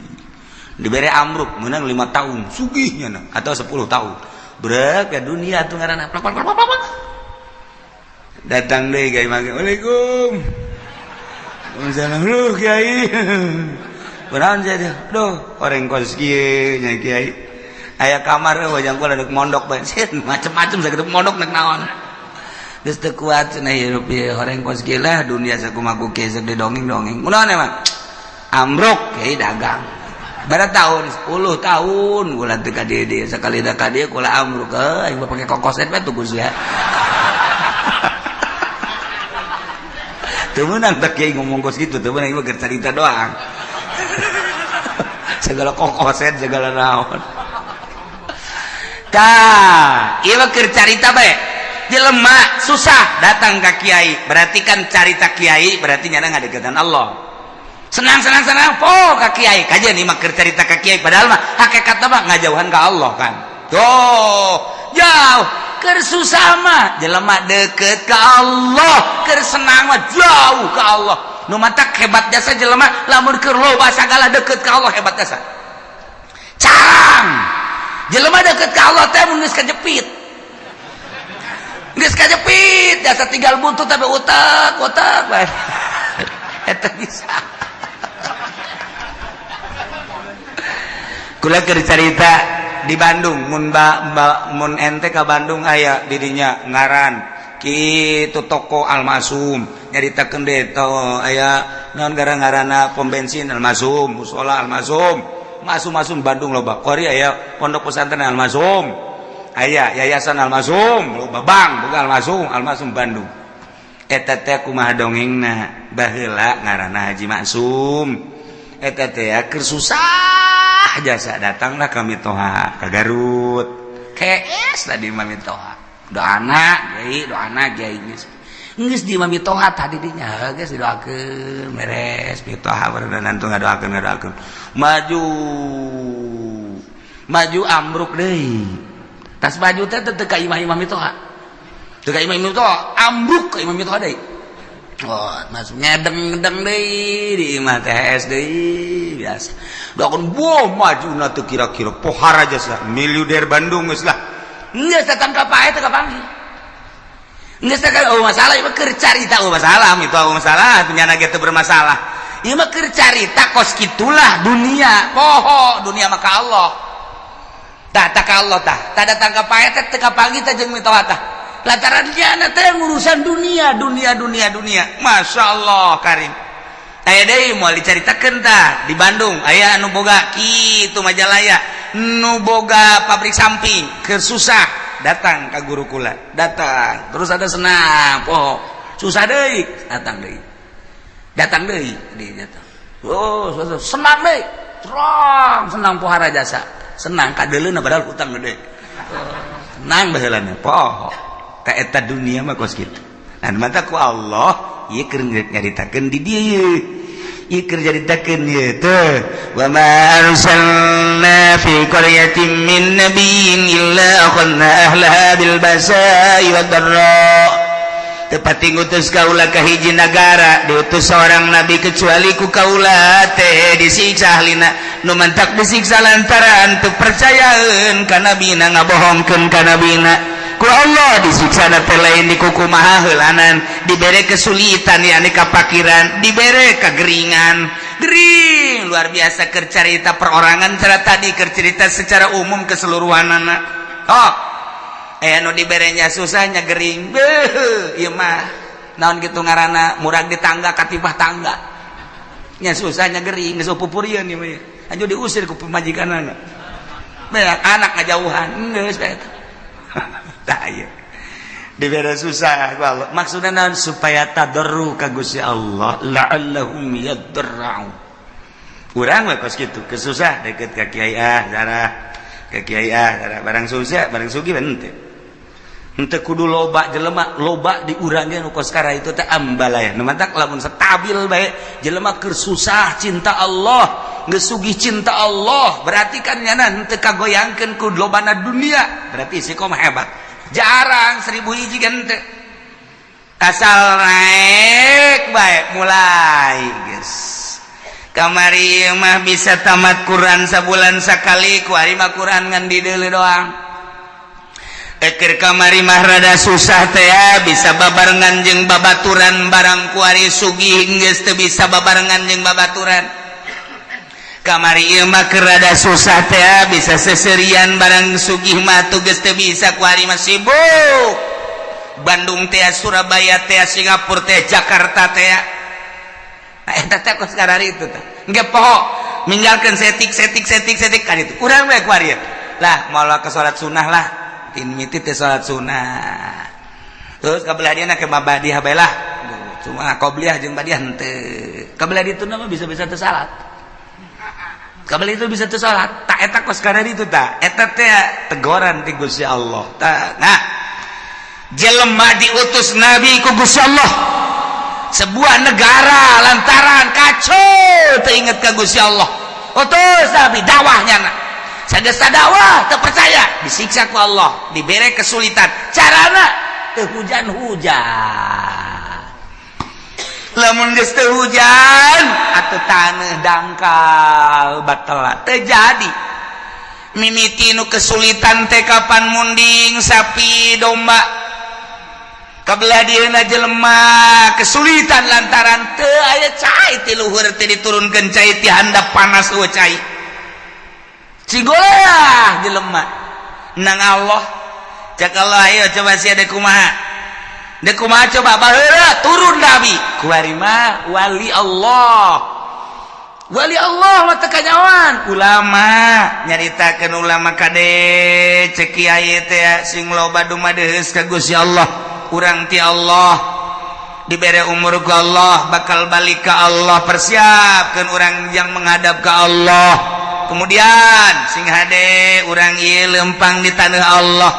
dibere amruk menang 5 tahun sugihnya na, atau 10 tahun berat ke dunia tuh ngaranna plak plak plak plak. Datang deui kiai mah, "Waalaikum salam." "Lu kiai." Kunaon jadi? Duh, orang kos kieu nya kiai. Aya kamar wajang kula rek mondok bae. Macem-macem sakitu mondok nek naon. Geus teu kuat cenah hirup ieu horeng kos kieu lah dunia sakumaha ku kieu sok didongeng-dongeng. Kunaon emang? Amruk kiai dagang. Bara tahun 10 tahun kula teu ka dieu dieu, sakali da ka dieu kula amruk heuh aing mah pake kokoset bae tuh ya. Teu meunang tak kiai ngomong kos kitu, teu meunang, ieu mah keur carita doang. Segala kokoset segala naon tah ieu keur carita bae. Jelema susah datang ka kiai berarti kan carita kiai, berarti nyana ngadeukeutan Allah. Senang senang senang po ka kiai, kajian ieu mah keur carita ka kiai, padahal mah hakikatna mah ngajauhan ka Allah kan. Tuh jauh. Keur susah mah jelema deket ka Allah, keur senang mah jauh ka Allah. Nu matak hebat jasa jelema lamun keur loba sagala deket ka Allah, hebat jasa. Carang jelema deket ka Allah teh mun geus kajepit, geus kajepit jasa, tinggal buntut tapi utak utak bae eta bisa. Kula keur carita di Bandung, mun ba, ba, mun ente ka Bandung aya didinya ngaran kitu toko Almasum, nyaritakeun deui to aya naon gara-garana pom bensin Almasum, musola Almasum, Masum Masum Bandung loba. Kori aya pondok pesantren Almasum, aya yayasan Almasum, loba bank boga Almasum, Almasum Bandung. Eta teh kumaha dongengna, baheula ngaranna Haji Maksum. Eta teh keur susah jasa datanglah kami toha ka Garut. KS tadi mami toha. Doana kiai, doana kiai, geus geus di mami toha tadi dinya geus didoakeun beres mitoha baru nantu ngadoakeun ngadoakeun maju maju ambruk deui. Tas maju teh teu ka imah-imah mitoha, teu ka imah mitoha, ambruk ka imah mitoha deui. Oh, masuk ngedeng-ngedeng deui di imah THS deui biasa. Doakeun boh maju na teu kira-kira pohara jasa miliuder Bandung geus lah. Geus datang ka pae teu kapanggih. Geus teh oh masalah ieu keur carita, oh masalah itu, oh masalah punya ge teu bermasalah. Ieu mah keur carita kos kitulah dunia, poho dunia maka Allah. Tah tak ka Allah tah. Tah datang ka pae teh teu kapanggih teh jeung mitoha tah. Lantaran dia teh urusan dunia, dunia, dunia, dunia. Masya Allah karim. Aya deui moal dicaritakeun tah di Bandung aya anu boga kitu Majalaya, nu boga pabrik samping, keur susah datang ka guru kula, datang terus ada senang poho, susah deui datang deui, datang deui di datang, oh senang deui, terang senang pohara jasa, senang kadeuleuna padahal hutang gede, senang baheulana poho. Ka eta dunia mah kos kitu. Dan mata ku Allah ieu keur nyaritakeun di dieu, ieu keur nyaritakeun ieu teh wa ma arsalna fi qaryatin min nabiyyin illa akhadna ahlaha bil basa'i wad dharra. Teu pati ngutus kaula ka hiji nagara, diutus seorang nabi, kecuali ku kaula teh disiksa ahlina. Nu mantak disiksa lantaran teu percayaeun ka nabina, ngabohongkeun ka nabina. Ku Allah disiksa teh lain dikukumaha heulanan, dibere kesulitan, yakni kapakiran, dibere kegeringan, gering luar biasa. Keur carita perorangan cara tadi, keur cerita secara umum keseluruhan anak. Oh, eh, nu diberenya susahnya gering. Beuh, ieu mah naon gitu ngaranna, murag di tangga katipah tangga nya, susahnya gering, geus pupurieun ieu mah. Anjur diusir ku pamajikanana. Beak anak ngajauhan geus bae. Tah, ieu dibere susah ku Allah maksudna naon? Supaya tadarru ka Gusti Allah, la'allahum yadarra'un. Urang we kos kitu, kesusah deket ka kiai, ah darah ka kiai, ah darah. Barang susah, barang sugih henteu. Henteu kudu loba jelema, loba di urang ge nu kos kara itu teh ambalaya. Nu mantak lamun stabil bae jelema, keur susah cinta Allah, geus sugih cinta Allah, berarti kan nyana henteu kagoyangkeun ku lobana dunia, berarti istiqomah hebat. Jarang, 1000 hiji kan henteu. Asal naik bae mulai geus. Kamari mah bisa tamat Quran sabulan sakali, kuari mah Quran ngan dideuleu doang. Eker kamari mah rada susah teh ya, bisa babarengan jeung babaturan, barang kuari sugih geus teu bisa babarengan jeung babaturan. Kamari ieu mah keur rada susah teh ya, bisa seserian, barang sugih mah tuh geus teu bisa. Kuari mah sibuk Bandung teh, Surabaya teh, Singapura teh, Jakarta teh. Nah, eta teh kos karari itu teh engke poho ninggalkeun setik setik setik setik kan itu. Urang we kuari lah moal ke salat sunnah lah, tin miti teh salat sunnah, terus kabelah dia ke badiah bae lah, cuma qobliyah jeung badiah henteu. Kabelah ditu mah bisa-bisa teu salat, kabelah itu bisa teu salat. Tak eta kos karari itu, tak eta teh tegoran ti Gusti Allah. Tak, nah, jelema diutus nabi ku Gusti Allah sebuah negara lantaran kacau, teu inget ka Gusti Allah. Utus nabi dakwahnya, na sageus dakwah teu percaya, disiksa ku Allah, dibere kesulitan, carana teu hujan-hujan. Lamun geus teu hujan atuh taneuh dangkal batal teu jadi. Mimiti nu kesulitan teh kapan munding sapi domba. Kabelah dieuna jelema kesulitan lantaran teu aya cai ti luhur, teh diturunkeun cai ti handap, panas eueuh cai. Cigoleah jelema nang Allah. Cek Allah, ayo coba sia dek kumaha, dek kumaha coba. Baheula turun nabi, kuari mah wali Allah. Wali Allah mah teu kanyawan ulama nyaritakeun, ulama kade cek kiai teh sing loba dumadeus ka Gusti Allah. Urang ti Allah dibere umur ku Allah, bakal balik ke Allah, persiapkan orang yang menghadap ke Allah. Kemudian sing hade urang ieu lempang di tanah Allah.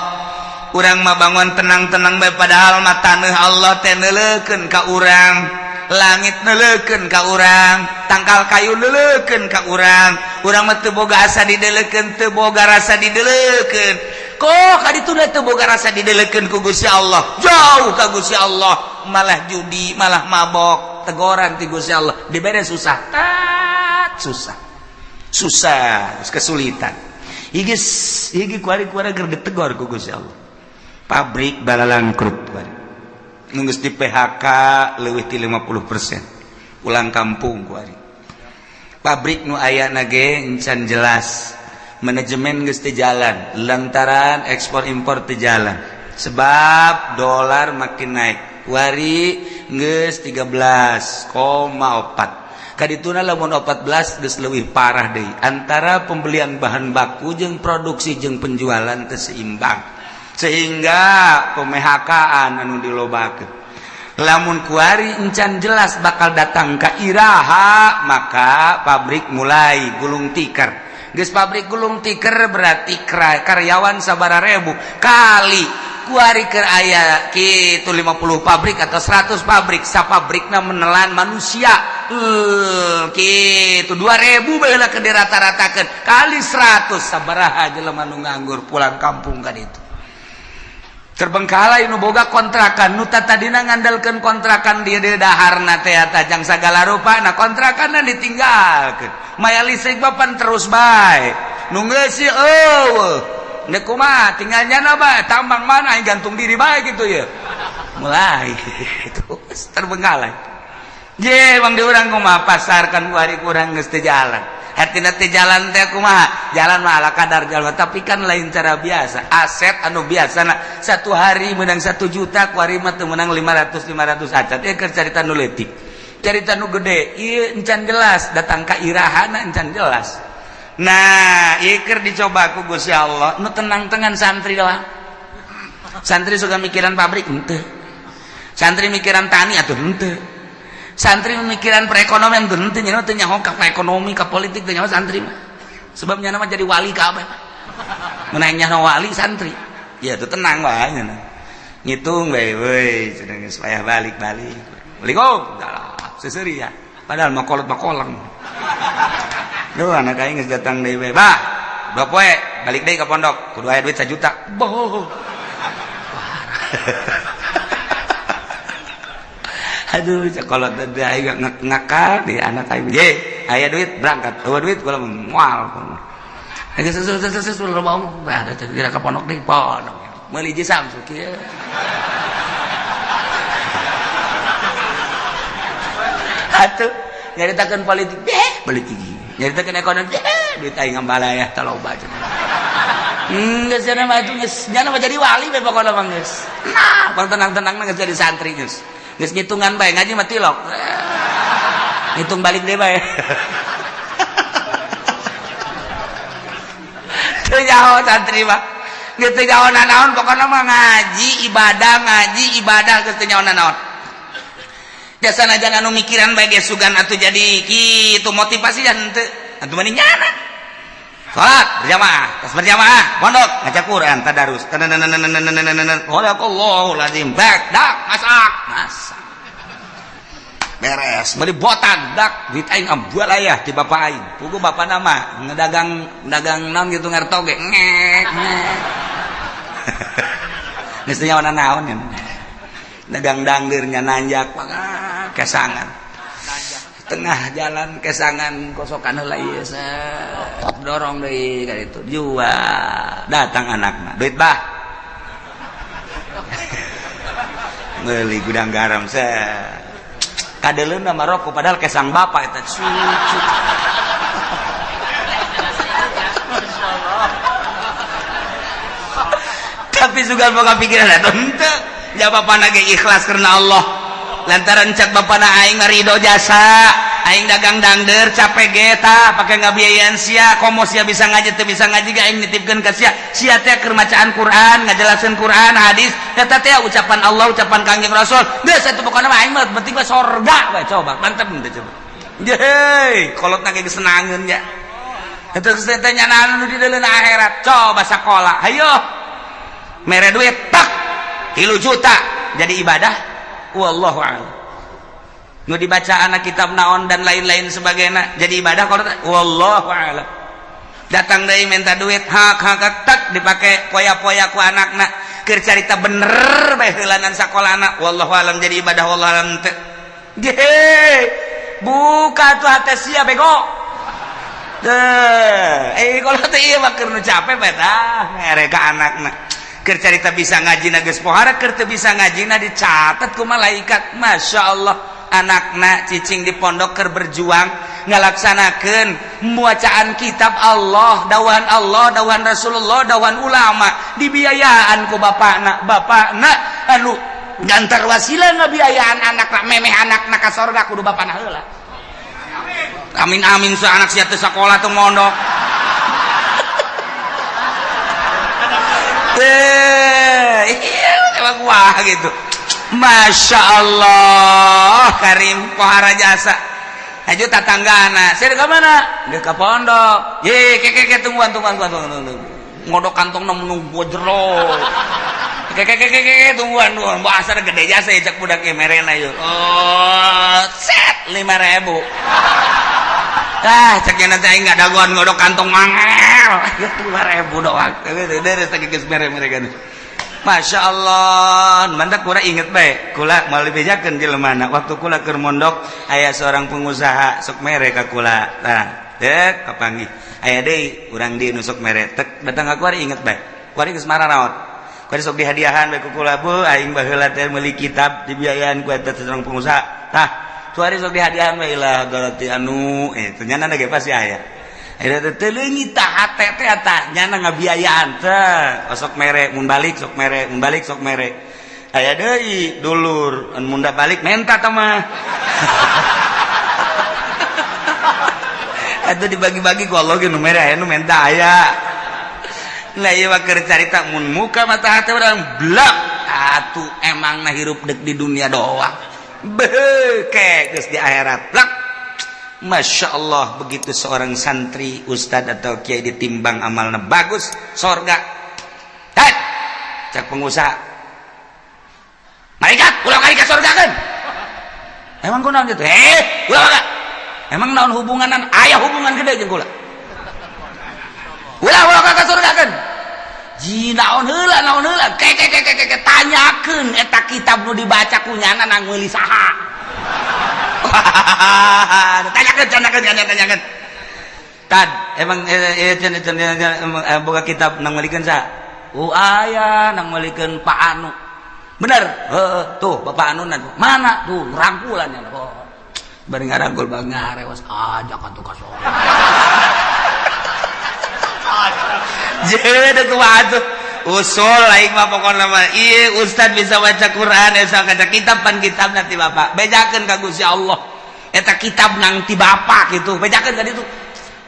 Urang mah bangun tenang-tenang bae, padahal mah tanah Allah teh neuleukeun ka urang, langit neuleukeun ka urang, tangkal kayu neuleukeun ka urang. Urang mah teu boga asa dideulekeun, teu boga rasa dideulekeun. Kok kaditu teu boga rasa dideulekeun ku Gusti Allah, jauh ka Gusti Allah, malah judi, malah mabok. Tegoran ti Gusti Allah, dibere susah, tat susah susah, kesulitan. Igis igi kuari-kuari keur ditegor ku Gusti Allah. Pabrik balalangkrut kuari, geus di PHK leuwih ti 50%, pulang kampung kuari. Pabrik nu aya ge encan jelas, manajemen geus teu jalan lantaran ekspor impor teu jalan sebab dolar makin naik. Kuari geus 13,4. Kadituna lamun 14 geus leuwih parah deui, antara pembelian bahan baku jeung produksi jeung penjualan teu seimbang, sehingga pemHK-an anu dilobakeun. Lamun kuari encan jelas bakal datang ka iraha, maka pabrik mulai gulung tikar. Geus pabrik gulung tikar berarti karyawan sabara ribu kali. Kuari keur aya kitu 50 pabrik atau 100 pabrik, sapabrikna menelan manusia kitu 2000 bae lah, ke dirata-ratakeun kali 100, sabaraha jelema nu nganggur pulang kampung kan itu. Terbengkalai nu boga kontrakan, nu tadina ngandalkeun kontrakan dia dia daharna teh tajang sagala rupa. Nah, kontrakan ditinggalkeun, maya listrik papan terus bae nu ngeusi eueuh. Ndek kumaha tinggal nyana bae, tambang mana aing gantung diri bae gitu ya. Mulai terus terbengkalai je bang di urang kumaha pasar kan hari kurang geus teu jalan. Hartina teh jalan teh kumaha, jalan mah ala kadar jalan, tapi kan lain cara biasa. Aset anu biasa nah, satu hari menang 1 juta, ku hari mah teu menang 500 500 acan. Ieu keur carita nu leutik, carita nu gede ieu encan jelas datang ka irahana, encan jelas. Nah, ieu keur dicoba ku Gusti Allah. Nu tenang-tenang santri doang. Santri suka mikiran pabrik henteu, santri mikiran tani atuh henteu, santri memikiran perekonomian tuh henteu. Nya teu nyaho ka ekonomi, ka politik teu nyaho santri mah, sebab nya mah jadi wali kabeh. Mun aing nyaho wali santri ya tuh tenang wae nya, ngitung bae weuy cenah geus payah balik-balik. Assalamualaikum, seseuri ya, padahal mah kolot mah kolang. Duh, anak aing geus datang deui bae, bah 2 poe balik deui ka pondok kudu aya duit 1 juta. Boh, aduh, kalau tadi aing ngakal di anak aing ye aya duit berangkat, eueuh duit kula moal. Geus sesu sesu loba omong, bah kira ka pondok deui, pondok meuli hiji Samsu kieu. Atuh nyaritakeun politik deh, politik nyaritakeun ekonomi deh, duit aing ngambalaya taloba cenah. Geus cenah mah geus nya mah jadi wali we pokona mah geus. Nah, pang tenang-tenang geus jadi santri, geus. Geus ngitungan bae, ngaji mah tilok. Ngitung balik deh bae. Teu nyaho santri mah. Geus teu nyaho nanaon pokona mah ngaji ibadah, ngaji ibadah, geus teu nyaho nanaon. Jasa najan anu mikiran bae ge sugan atuh jadi kitu motivasi dan henteu. Atuh mending nyana. Salat berjamaah, tas berjamaah, pondok, ngaca Quran, tadarus. Sadaqallahul azim. Bak, dak, masak, masak. Beres, beli botan, dak, duit aing ambual ayah ti bapak aing. Pugu bapak nama ngedagang dagang naon gitu ngerto ge ngek ngek. Geus teu nyaho naon ya. Dagang dangdeurnya nanjak kesangan. Tengah jalan kesangan kosokan heula ieu dorong deui ka ditu jual. Datang anakna, duit bah, meuli gudang garam set kadeleuna mah rokok, padahal kesang bapak eta cucu. Tapi sugan boga pikiran eta henteu ya, bapana ge ikhlas karena Allah, lantaran cak bapana aing mah ridho jasa aing dagang dangder capek ge tah pake ngabiayaan sia, komo sia bisa ngaji teu bisa ngaji ge aing nitipkeun ka sia, sia teh keur macaan Quran, ngajelaseun Quran hadis eta teh ucapan Allah, ucapan Kangjeng Rasul. Geus atuh pokona mah aing mah penting mah sorga we. Coba mantep teh, coba ye kolotna ge senangeun nya eta geus teh nyanaan nu di deuleuna akhirat. Coba sakola hayo mere duit tak 3 juta jadi ibadah, wallahu a'lam. Nu dibaca anak kitab naon dan lain-lain sebagainya jadi ibadah kalau wallahu a'lam. Datang deui minta duit hak hak tak dipake poya-poya ku anakna keur carita bener bae heulanan sakolana, wallahu a'lam jadi ibadah, wallahu a'lam teu. Ge buka tuh hate sia bego teh. Kalau teh ieu mah keur nu capek bae tah mere ka anakna keur carita bisa ngaji na geus pohara, keur teu bisa ngaji na dicatat ku malaikat. Masya Allah, anakna cicing di pondok keur berjuang ngalaksanakeun bacaan kitab Allah, dawan Allah, dawan Rasulullah, dawan ulama, dibiayaan ku bapakna. Bapakna anu gantar wasilah ngabiayaan anakna memeh anakna ka sorga kudu bapakna heula. Amin amin sa anak sia teu sakola teu mondok. Iya, wah gitu. Masya Allah, Karim pohara jasa. Haju tatanggana, saya ke mana? Dia ke pondok. Ye, ke ke ke tungguan tungguan tungguan tungguan. Ngodok kantong nunggu jero. Ke ke ke ke ke tungguan tungguan. Bahasa gede jasa ya cak budak merena yuk. Oh, set 5.000. Ah, ceknya nanti aing nggak dagoan ngodok kantong mangel. 5.000 doang. Dari geus mere-mere kan. Masya Allah, mantap. Kula inget bae, kula mau dibejakeun jelema. Waktu kula keur mondok, aya seorang pengusaha sok mere ka kula. Nah, dek kapanggih, aya deui urang di nu sok mere tek datang ka kuari. Inget bae, kuari geus mararaot, kuari sok dihadiahan bae ku kula. Bu, aing baheula teh meuli kitab dibiayaan ku eta seorang pengusaha. Tah, kuari sok dihadiahan bae lah berarti anu ternyata ge pasti aya. Akhirnya teh leungit tah hate teh, tah nyana ngabiayaan teh sok mere, mun balik sok mere, mun balik sok mere. Aya deui dulur anu mun balik menta tah mah. Atuh dibagi-bagi ku Allah ge, nu mere aya, nu menta aya. Nah, ieu mah keur carita mun muka mata hate urang blak atuh. Emang na hirup dek di dunia doang, beuh, geus di akhirat blak. Masya Allah, begitu seorang santri, ustad atau kiai ditimbang amalnya bagus, sorga. Hei, cak pengusaha, malaikat, ulah kali ke sorga kan. Emang kunaon gitu? Eh, ulah kak. Emang naon hubunganan? Aya hubungan gede jeung kula. Ulah ulah ka sorga kan. Ji naon heula, naon heula? Ke ke ke ke ke, tanyakeun eta kitab nu dibaca ku nyana nang meuli saha. Tanyakan, tanyakan, tanyakan, tanyakan. Tad, emang boga kitab nang meulikeun saha? Oh, aya nang meulikeun Pak Anu. Bener? Heeh, tuh Bapak Anu nan. Mana? Tuh rangkulan ya. Oh. Bari ngarangkul bang ngarewas ajak atuh ka sorga. Jadi kumaha tuh? Usul aing mah pokona mah ieu ustad bisa baca Quran, esa kaca kitab, pan kitab nanti bapak bejakeun ka Gusti Allah, eta kitab nang ti bapak gitu, bejakeun ka ditu.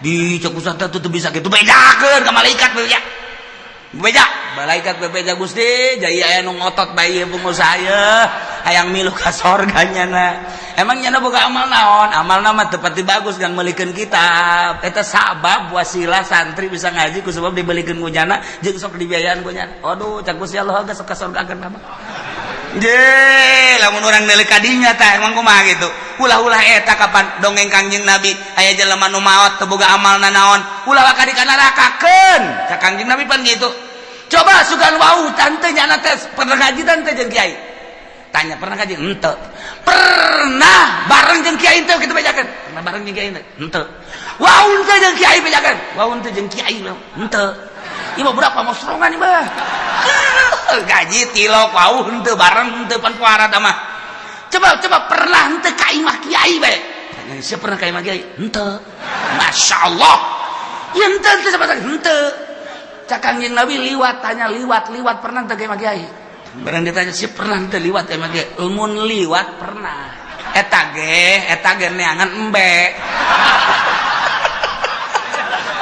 Di cek ustad teh teu bisa gitu, bejakeun ka malaikat, beja beja malaikat, bebeja, Gusti, jaya aya nu ngotot bae ieu pengusaha ye hayang milu ka sorga nyana. Emang nyana boga amal naon? Amalna mah teu pati bagus kan meulikeun kitab. Eta sabab wasilah santri bisa ngaji ku sebab dibelikeun ku nyana jeung sok dibiayaan ku nyana. Aduh, cak Gusti Allah geus ka sorga kan mah. Je, lamun urang neuleuh ka dinya tah, emang kumaha gitu? Ulah-ulah eta kapan dongeng Kangjeng Nabi, aya jelema nu maot teu boga amalna naon, ulah waka di ka nerakakeun. Cak Kangjeng Nabi pan gitu. Coba sugan wau tante nyana teh pernah ngaji tante jeung kiai. Tanya, pernah ngaji? Henteu. Pernah bareng jeung kiai teu kitu bejakeun? Pernah bareng jeung kiai teu? Henteu. Wau teu jeung kiai bejakeun? Wau teu jeung kiai henteu. Ieu mah berapa mosrongan ieu mah. Gaji tilok wau henteu bareng henteu, pan puara mah. Coba coba, pernah henteu ka imah kiai bae? Tanya, siapa pernah ka imah kiai? Henteu. Masya Allah. Ya henteu henteu sama henteu. Cak Kangjeng Nabi liwat, tanya liwat liwat pernah teu ka imah kiai? Barang ditanya si pernah teu liwat ka imah kiai? Mun liwat pernah. Eta ge neangan embe.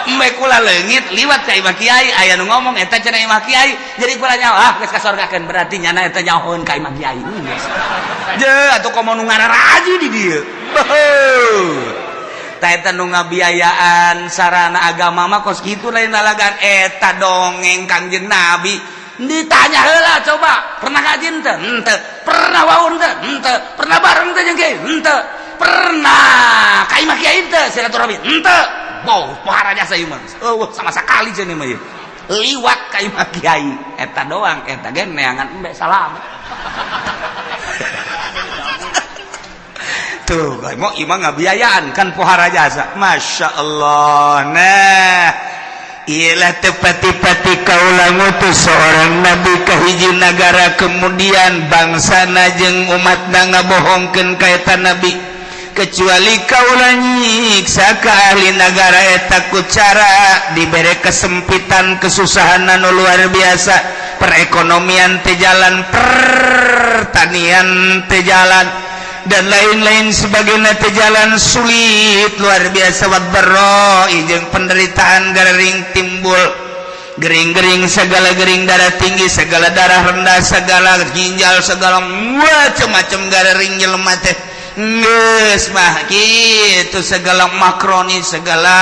Embe kula leungit liwat ka imah kiai, aya nu ngomong eta cenah imah kiai. Jadi kula nyaho, ah geus kasorgakeun, berarti nyana eta nyahoeun ka imah kiai. Je atuh komo nu ngararaji di dieu. Tah, eta nu ngabiayaan sarana agama mah kos kitu, lain lalagan. Eta dongeng Kangjeng Nabi. Ditanya heula, coba, pernah ngaji henteu? Henteu. Pernah wau henteu? Henteu. Pernah bareng teu jeung kiai? Henteu. Pernah ka imah kiai henteu silaturahmi? Henteu. Boh, pohara jasa ieu mah. Eueuh sama sekali cenah mah ieu. Liwat ka imah kiai eta doang, eta ge neangan embe salam. Tuh, mau imah ngabiayaan kan pohara jasa. Masya Allah. Nah, ialah tepati-pati kaula ngutus seorang nabi ke hiji nagara, kemudian bangsana jeung umatna ngabohongkeun ka eta nabi, kecuali kaula nyiksa ka ahli nagara eta ku cara dibere kesempitan, kesusahan anu luar biasa, perekonomian teu jalan, pertanian teu jalan, dan lain-lain sebagainya teu jalan, sulit luar biasa, waddarra jeung penderitaan gering timbul, gering-gering segala gering, darah tinggi segala, darah rendah segala, ginjal segala, macam-macam gering jelema teh geus mah kitu, segala makroni segala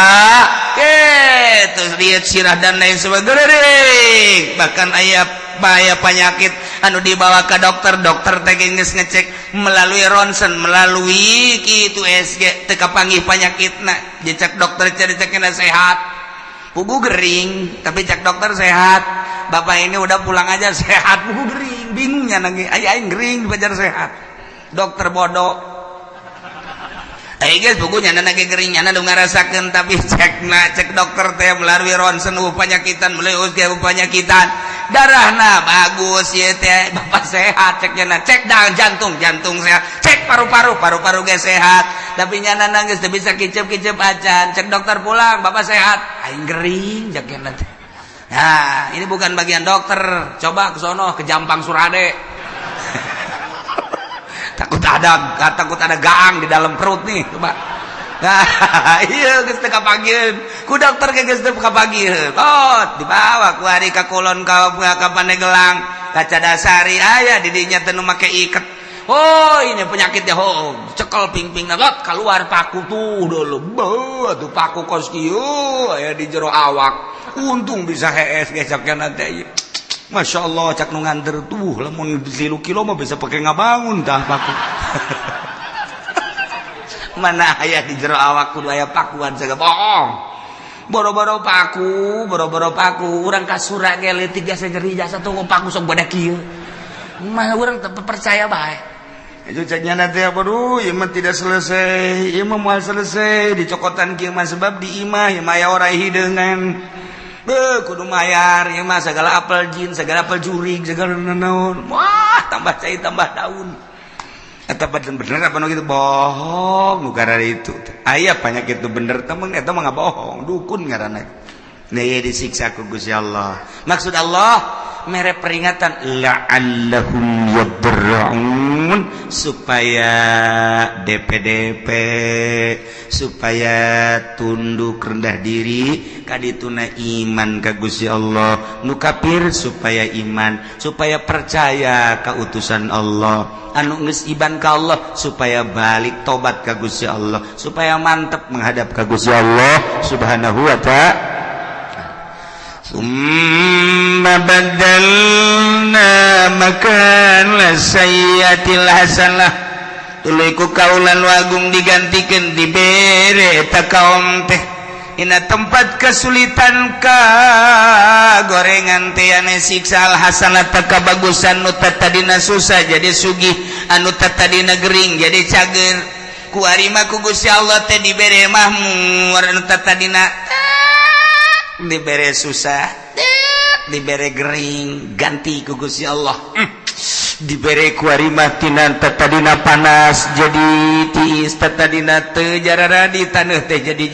kitu, lihat sirah dan lain sebagainya. Bahkan aya bahaya penyakit anu dibawa ke dokter, dokter teh geus ngecek melalui ronsen, melalui kitu USG, teu kapanggih penyakitna. Dicek dokter, cari cekna sehat. Puguh gering, tapi cek dokter sehat. Bapak ini udah pulang aja, sehat. Puguh gering, bingungnya nangis. Aing aing gering dipajar sehat. Dokter bodoh. Eh guys, puguh nyana lagi gering, nyana nu ngarasakeun, tapi cek na cek dokter teh melalui ronsen penyakitan, melalui USG penyakitan, darahna bagus ya teh, bapak sehat cek nyana. Cek dah jantung, jantung sehat. Cek paru-paru, paru-paru ge sehat, tapi nyana nangis teu bisa kicep-kicep acan. Cek dokter, pulang, bapak sehat. Aing gering cek nyana teh. Nah, ini bukan bagian dokter. Coba ke sono, ke Jampang Surade, takut ada gaang di dalam perut nih, coba. Nah, iya, geus teu kapanggieun ku dokter ge, geus teu kapanggieun. Oh, dibawa ku hari ka kulon, ka Pandeglang, ka Cadasari, aya di dinya teh nu make iket. Oh, ini penyakitnya. Oh, cekel pingping lot, keluar paku tuh dulu. Beuh, tuh paku kos kieu aya di jero awak. Untung bisa hees ge cek teh. Masya Allah, cak nu nganter tuh, lamun 3 kilo mah bisa pakai ngabangun tah paku. Mana aya di jero awak kudu aya pakuan segala bohong. Boro-boro paku, boro-boro paku, urang kasura ge leutik jasa nyeri jasa tuh paku sok badak kieu. Mah urang teu percaya bae. Itu ceknya nanti apa, duh, ieu mah tidak selesai, ieu mah moal selesai dicokotan kieu mah, sebab di imah ieu mah aya orai hideungan. Beuh, kudu mayar ieu mah segala apel jin, segala apel jurig, segala naon. Wah, tambah cai tambah daun. Eta bener apa nu gitu bohong nu itu. Aya penyakit itu bener temen, eta mah bohong, dukun ngaranna. Nah, disiksa ku Gusti Allah. Maksud Allah mere peringatan la'allahum yadarra'un, supaya DPDP, supaya tunduk rendah diri kadituna iman ka Gusti Allah. Nu kafir supaya iman, supaya percaya ka utusan Allah. Anu geus iman ka Allah supaya balik tobat ka Gusti Allah, supaya mantep menghadap ka Gusti Allah Subhanahu wa Ta'ala. ثم بدلنا مكان السيئة الحسنة, tuluy ku kaula nu agung digantikan, dibere eta kaum teh dina tempat kesulitan ka gorengan teh ane siksa al hasanata, kabagusan. Nu tadina susah jadi sugih, anu tadina gering jadi cager. Ku arima ku Gusti Allah teh dibere mahmur. Anu tadina dibere susah, dibere gering, ganti ku Gusti Allah dibere kuari mah tina tadina panas jadi tiis, tadina teu jarara di taneuh teh jadi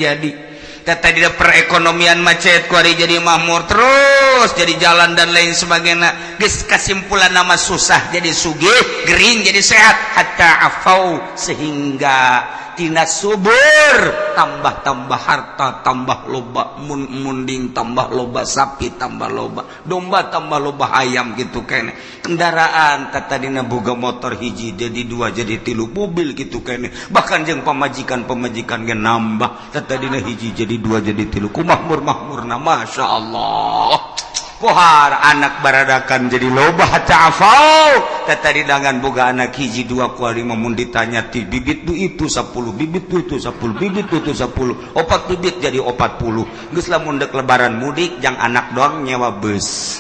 tadina perekonomian macet, kuari jadi makmur terus, jadi jalan dan lain sebagainya. Geus kasimpulan nama susah jadi sugih, gering jadi sehat, hatta afau, sehingga tina subur tambah-tambah harta, tambah loba mun munding, tambah loba sapi, tambah loba domba, tambah loba ayam gitu kene. Kendaraan tadina boga motor hiji jadi dua, jadi tilu, mobil gitu kene. Bahkan jeung pamajikan, pamajikan ge nambah, tadina hiji jadi dua, jadi tilu. Ku makmur makmurna, Masya Allah. Pohar anak baradakan jadi loba, hatta afau. Tadi dengan boga anak hiji dua, kuari mun ditanya ti bibit du itu 10 bibit, du itu 10 bibit, du itu 10, opat bibit jadi 40. Geus lamun dek lebaran mudik jang anak doang nyewa bus.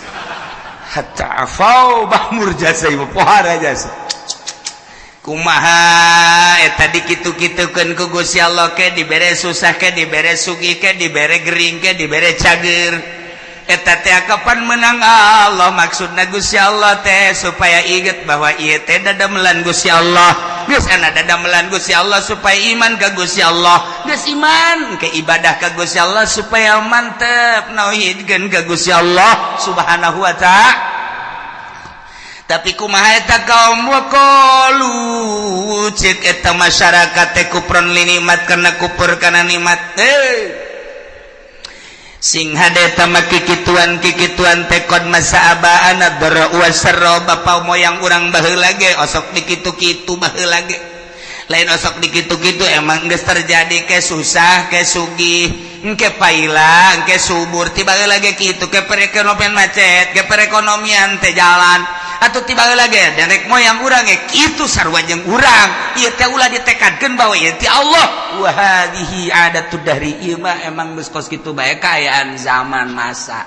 Hatta afau, makmur jasa ieu, pohara jasa. Kumaha eta dikitu-kitukeun ku Gusti Allah, ke dibere susah, ke dibere sugih, ke dibere gering, ke dibere cager, eta teh kapan menang Allah? Maksudna Gusti Allah teh supaya inget bahwa ieu teh dadamelan Gusti Allah. Geus ana dadamelan Gusti Allah supaya iman ka Gusti Allah. Geus iman ke ibadah ka Gusti Allah, supaya mantep nauhidkeun ka Gusti Allah Subhanahu wa Ta'ala. Tapi kumaha eta kaum? Waqalu, cek eta masyarakat teh, kufron li nikmat, karena kufur kana nikmat. Eh, sing hade tama kikituan kikituan teh qad massa abaana dharra wasarra, bapa moyang urang baheula ge osok dikitu-kitu baheula ge. Lain osok dikitu-kitu, emang geus terjadi, ke susah ke sugih, engke paila engke subur, tiba lagi kitu. Ke perekonomian macet, ke perekonomian teh jalan. Atau tiba lagi nenek moyang urang ge kitu, sarua jeung urang. Ieu teh ulah ditekadkeun bahwa ieu ti Allah. Wa hadhihi adatud dahri, ieu mah emang geus kos kitu bae kaayaan zaman masa.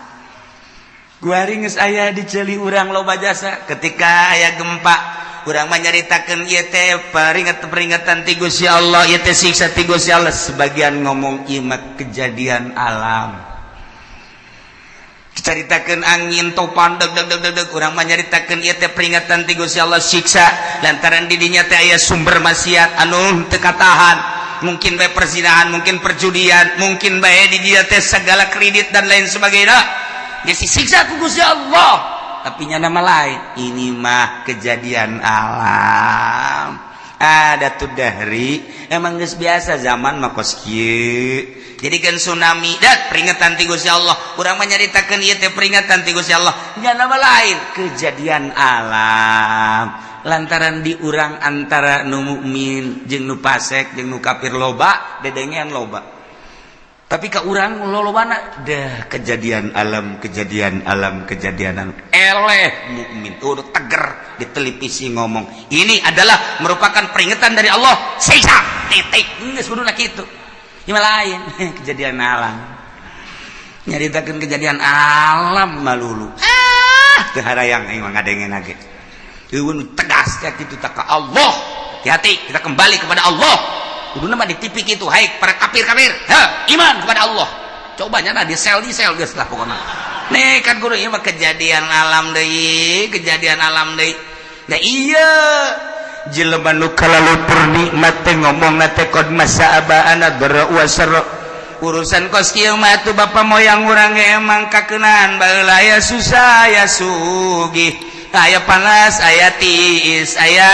Kuari geus aya di ceuli urang loba jasa. Ketika aya gempa, urang mah nyaritakeun ieu teh peringatan-peringatan ti Gusti Allah, ieu teh siksa ti Gusti Allah. Sebagian ngomong ieu mah kejadian alam. Caritakeun angin topan deg deg deg deg deg, urang mah nyaritakeun ieu teh peringatan ti Gusti Allah, siksa lantaran di dinya teh aya sumber maksiat anu teu katahan, mungkin bae perzinahan, mungkin perjudian, mungkin bae di dinya teh segala kredit dan lain sebagainya, geus disiksa ku Gusti Allah. Tapi nya nama lain, ini mah kejadian alam, ada tuh dahri, emang geus biasa zaman mah kos kieu. Jadi kan tsunami dat peringatan ti Gusti Allah, urang mah nyaritakeun ieu teh peringatan ti Gusti Allah, nya nama lain kejadian alam. Lantaran di urang antara nu mukmin jeung nu fasik jeung nu kafir loba dedengean loba, tapi ka urang lolobana dah kejadian alam, kejadian alam, kejadian alam. Eleh mukmin udah teger di televisi ngomong ini adalah merupakan peringatan dari Allah, siksa, titik. Geus kuduna kitu. Ieu lain kejadian alam, nyaritakeun kejadian alam malulu, ah teu harayang aing mah ngadengen ge. Eueun tegas kayak kitu tak ka Allah. Hati-hati, kita kembali kepada Allah. Kuduna mah di TV kitu, hai para kafir-kafir, ha iman kepada Allah. Coba nya di sel, di sel geus lah pokokna. Nih kan guru, ieu mah kejadian alam deui, kejadian alam deui. Nah iya, jelema nu kalalupur nikmat teh ngomongna teh qad massa abaana dharra wa sarra. Urusan kos kieu mah atuh bapa moyang urang ge emang kakeunaan baheula, aya susah aya sugih, aya panas aya tiis, aya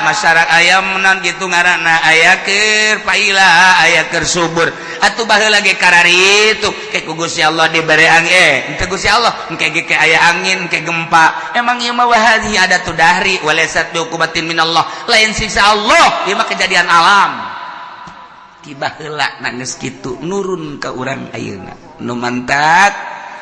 masyarakat aya menan gitu ngaranna, aya keur paila aya keur subur. Atuh baheula ge kararitu ke ku Gusti Allah dibere angin, henteu Gusti Allah engke ge ke aya angin ke gempa. Emang ieu mah wahadhi adatud dahri walaysat biuqubatin minallah, lain siksa Allah, ieu mah kejadian alam tiba heula. Geus kitu nurun ka urang ayeuna nu mantak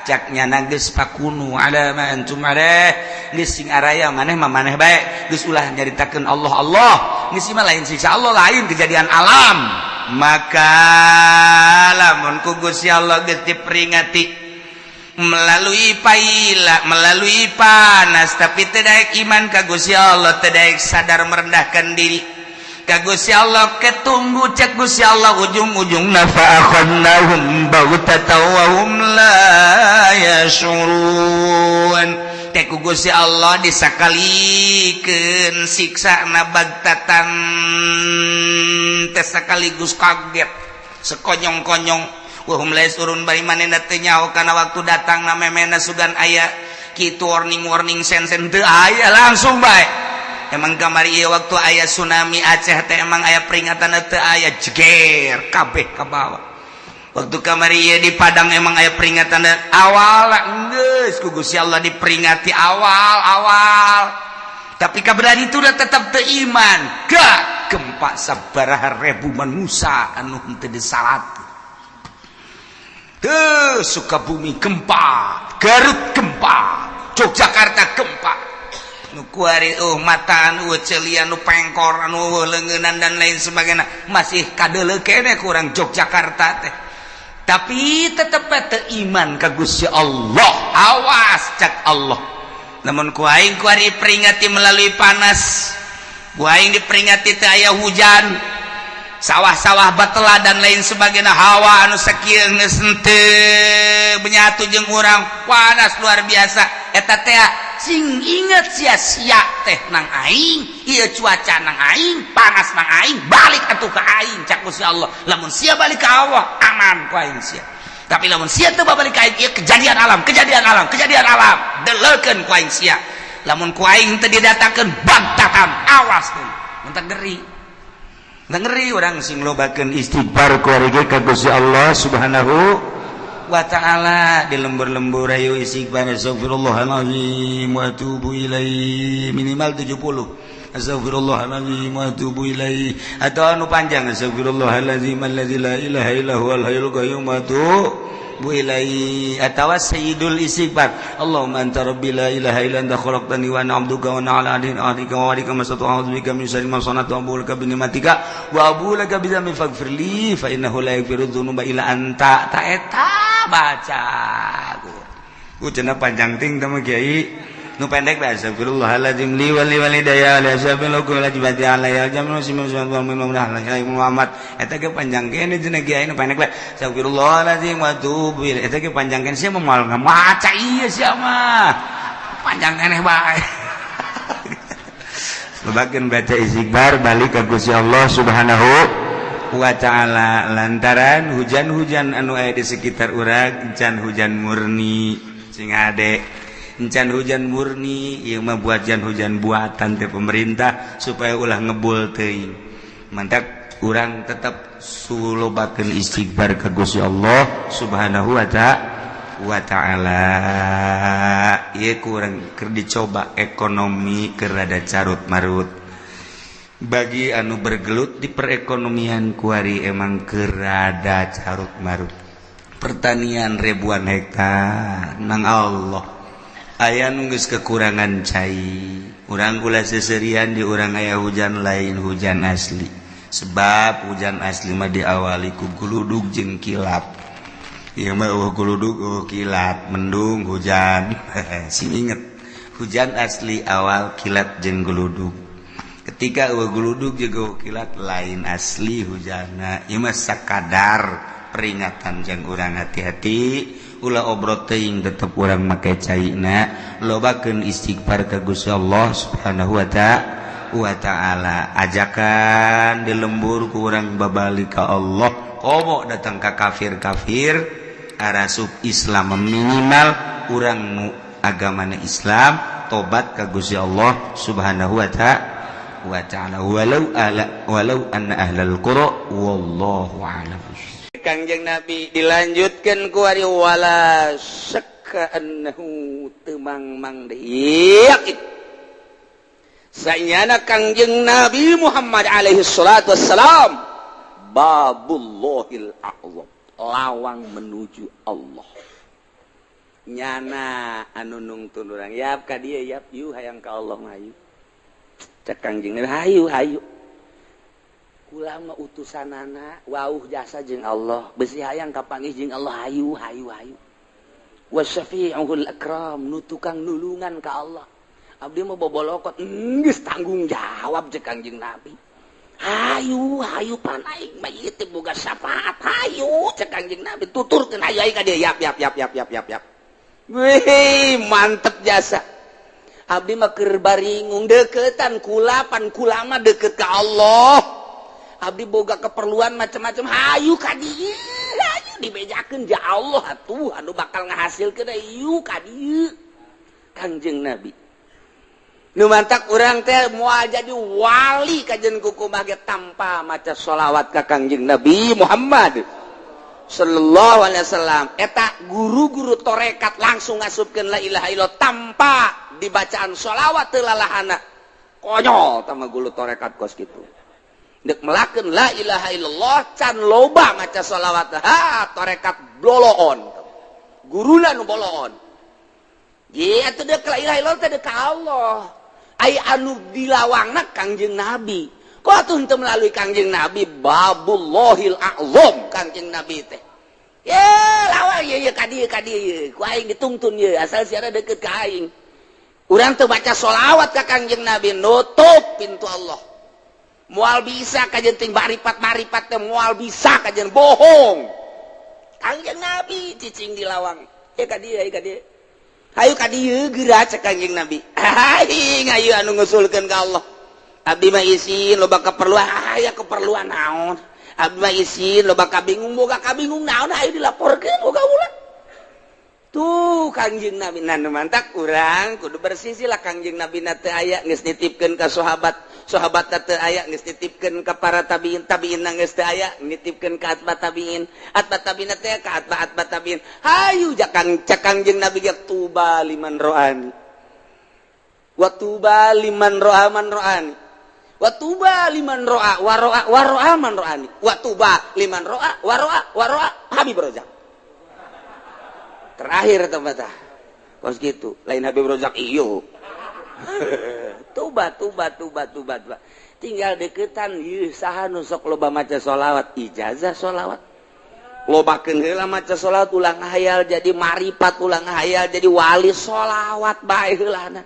caknya geus fakunu ala ma antum alaih, geus sing araya maneh mah maneh bae, geus ulah nyaritakeun Allah Allah, geus mah lain siksa Allah, lain kejadian alam. Maka lamun ku Gusti Allah geus diperingati melalui paila, melalui panas, tapi teu daek iman ka Gusti Allah, teu daek sadar merendahkan diri ka Gusti Allah, ketunggu cek Gusti Allah ujung-ujungna fa akhadnahum baghtatan wa hum la yashurun. Teh ku Gusti Allah disakalikeun siksana bagtatan teh sekaligus kaget sekonyong-konyong, wa hum la yashurun, bari manehna teu nyaho kana waktu datang na memena sugan aya kitu warning-warning sen-sen teu aya, langsung bae. Emang kamari ieu waktu aya tsunami Aceh teh emang aya peringatan teu aya, jeger kabeh ka bawah. Waktu kamari ieu di Padang emang aya peringatan awal, geus ku Gusti Allah diperingati awal-awal, tapi kaberan itu udah tetap teu iman, gak gempa sabaraha ribu manusia anu henteu disalat. Tuh Sukabumi gempa, Garut gempa, Yogyakarta gempa. Nu kuari mataan, celian, nu pengkor anu leungeunnan dan lain sebagainya masih kadeuleu kene kurang Yogyakarta teh, tapi tetep teu iman ka Gusti Allah. Awas cak Allah, namun ku aing kuari peringati melalui panas, ku aing diperingati teu aya hujan, sawah-sawah batela dan lain sebagainya, hawa anu sakieu geus henteu menyatu jeung urang, panas luar biasa. Eta teh sing inget sia-sia teh nang aing, ieu cuaca nang aing, panas nang aing, balik atuh ka aing cak Gusti Allah. Lamun sia balik ka Allah, aman ku aing sia, tapi lamun sia teu balik ka aing, ieu kejadian alam, kejadian alam, kejadian alam, deleukeun ku aing sia. Lamun ku aing teu didatangkeun bagtatan, awas tuh mun ngeri ngeri. Urang sing lobakeun istighfar ku ka Gusti Allah Subhanahu wa ta'ala. Di lembur-lembur ayo istighfar, astagfirullahalazim wa atubu ilaih, minimal 70 astagfirullahalazim wa atubu ilaih, atau anu panjang, astagfirullahalazim allazi la ilaha illa huwal hayyul qayyum wa atubu. Ilaihi atawa sayyidul istighfar. Allahumma anta rabbi, la ilaha illa anta, khalaqtani wa ana 'abduka wa ana 'ala ahdika wa wa'dika mastata'tu, a'udzu bika min syarri ma sana'tu, abu'u laka bi ni'matika wa abu'u laka bi dzambi, faghfir li fa innahu la yaghfiru dzunuba illa anta. Ta eta baca ku cenah panjang ting teh mah, Kiai. Nu pendek lah, astagfirullahaladzim li wali walidayya li ashabil hukum lajibati alayya jamnu simu Muhammad. Eta ge panjang kene cenah, Kiai. Nu pendek lah, astagfirullahaladzim wa atubu ilaih. Eta ge panjang kene, sia mah moal ngamaca ieu, sia mah panjang keneh bae. Lobakeun baca istighfar, balik ka Gusti Allah Subhanahu wa Ta'ala, lantaran hujan-hujan anu aya di sekitar urang encan hujan murni. Sing ade, encan hujan murni. Ieu mah buat hujan buatan teh pemerintah supaya ulah ngebul teuing. Mantap, urang tetap sulobakeun istighfar ka Gusti Allah Subhanahu wa Ta'ala. Ieu kurang keur dicoba, ekonomi keur rada carut marut. Bagi anu bergelut di perekonomian, kuari emang keur rada carut marut. Pertanian ribuan hektar nang Allah aya nu geus kekurangan cai. Urang kula seserian di urang aya hujan, lain hujan asli, sebab hujan asli mah diawali ku guludug jeung kilat. Ieu mah euweuh guludug, euweuh kilat, mendung hujan. Sing inget, hujan asli awal kilat jeung guludug. Ketika euweuh guludug jeung euweuh kilat, lain asli hujanna. Ieu mah sakadar peringatan jang urang hati-hati, ulah obrot teuing, tetep urang make caina, lobakeun istighfar ka Gusti Allah Subhanahu wa Ta'ala. Ajakan di lembur ku urang babalik ka Allah, komo datang ka kafir-kafir arasup Islam, minimal urang nu agamana Islam tobat ka Gusti Allah Subhanahu wa Ta'ala, walau ala walau anna ahlal qura. Wallahu a'lam. Kangjeng Nabi dilanjutkan ku ari, wala syakka annahu temang mang deui yakin sanyana Kangjeng Nabi Muhammad alaihi salatu wassalam babullahil a'zam, lawang menuju Allah. Nyana anu nungtun urang, yap ka dieu, yap, yu hayang ka Allah mah, hayu. Cek Kangjeng Nabi, hayu, hayu. Kula mah utusanana, wauh jasa jeung Allah, besi hayang kapanggih jeung Allah, hayu, hayu, hayu. Wasyafi'ul akram, nu tukang nulungan ka Allah. Abdi mah bobolokot, geus tanggung jawab. Cek Kangjeng Nabi, hayu, hayu, pan aing mah ieu teh boga syafaat, hayu. Cek Kangjeng Nabi, tuturkeun, hayu aing ka dieu, yap, yap, yap, yap, yap, yap, yap. Wih, mantep jasa. Abdi mah keur baringung deketan kula, pan kula mah deket ka Allah. Abdi boga keperluan macam-macam, hayu ka dieu, hayu. Dibejakeun ja Allah atuh anu bakal ngahasilkeun, hayu ka dieu. Kangjeng Nabi nu mantak urang teh moal jadi wali kajen kukumaha ge tanpa maca sholawat ka Kangjeng Nabi Muhammad sallallahu alaihi wasallam. Eta guru-guru torekat langsung ngasupkeun la ilaha illallah tanpa dibacaan sholawat teu lalahana. Konyol tama guru torekat kos kitu. Dek melakukan la ilaha illallah can loba maca sholawat, ha, torekat bloloon, guruna nu boloon. Ye atuh dek la ilaha illallah teh dek ka Allah. Ai anu dilawangna Kangjeng Nabi, kok atuh henteu melalui Kangjeng Nabi? Babullahil a'zam Kangjeng Nabi teh. Ye lawang ye, ye ka dieu, ka dieu ye, ku aing ditungtun ye, asal siara deket ka aing. Urang teu baca sholawat ka Kangjeng Nabi, nutup pintu Allah. Moal bisa kajen ting maripat maripat teh, moal bisa kajen, bohong. Kangjeng Nabi cicing di lawang ya, ka dieu, ka dieu, hayu ka dieu geura. Cek Kangjeng Nabi, aing ayu anu ngusulkeun ka Allah. Abdi mah isin, loba keperluan. Aya keperluan naon? Abdi mah isin, loba kabingung. Boga kabingung naon? Hayu dilaporkeun boga ulah. Tuh Kangjeng Nabi. Nah, mantak urang kudu bersisi lah. Kangjeng Nabi na teu aya, geus nitipkeun ka sahabat, sahabat teu aya, geus nitipkeun ka para tabiin, tabiin geus teu aya, nitipkeun ka atba tabiin, atba tabiin teh ka atba atba tabiin. Hayu jakang. Cek Kangjeng Nabi ge, tuba liman ro'ani wa tuba liman ro'a man ro'ani wa tuba liman ro'a wa ro'a wa ro'a man ro'ani wa tuba liman ro'a wa ro'a wa ro'a Habib Rozak. Terakhir eta mah tah. Kos kitu, lain Habib Rozak iyo. Tuba tuba tuba tuba tuba. Tinggal deketan ieu saha nu sok loba maca sholawat, ijazah sholawat. Lobakeun heula maca sholawat ulang hayal jadi marifat, ulang hayal jadi wali sholawat bae heulana.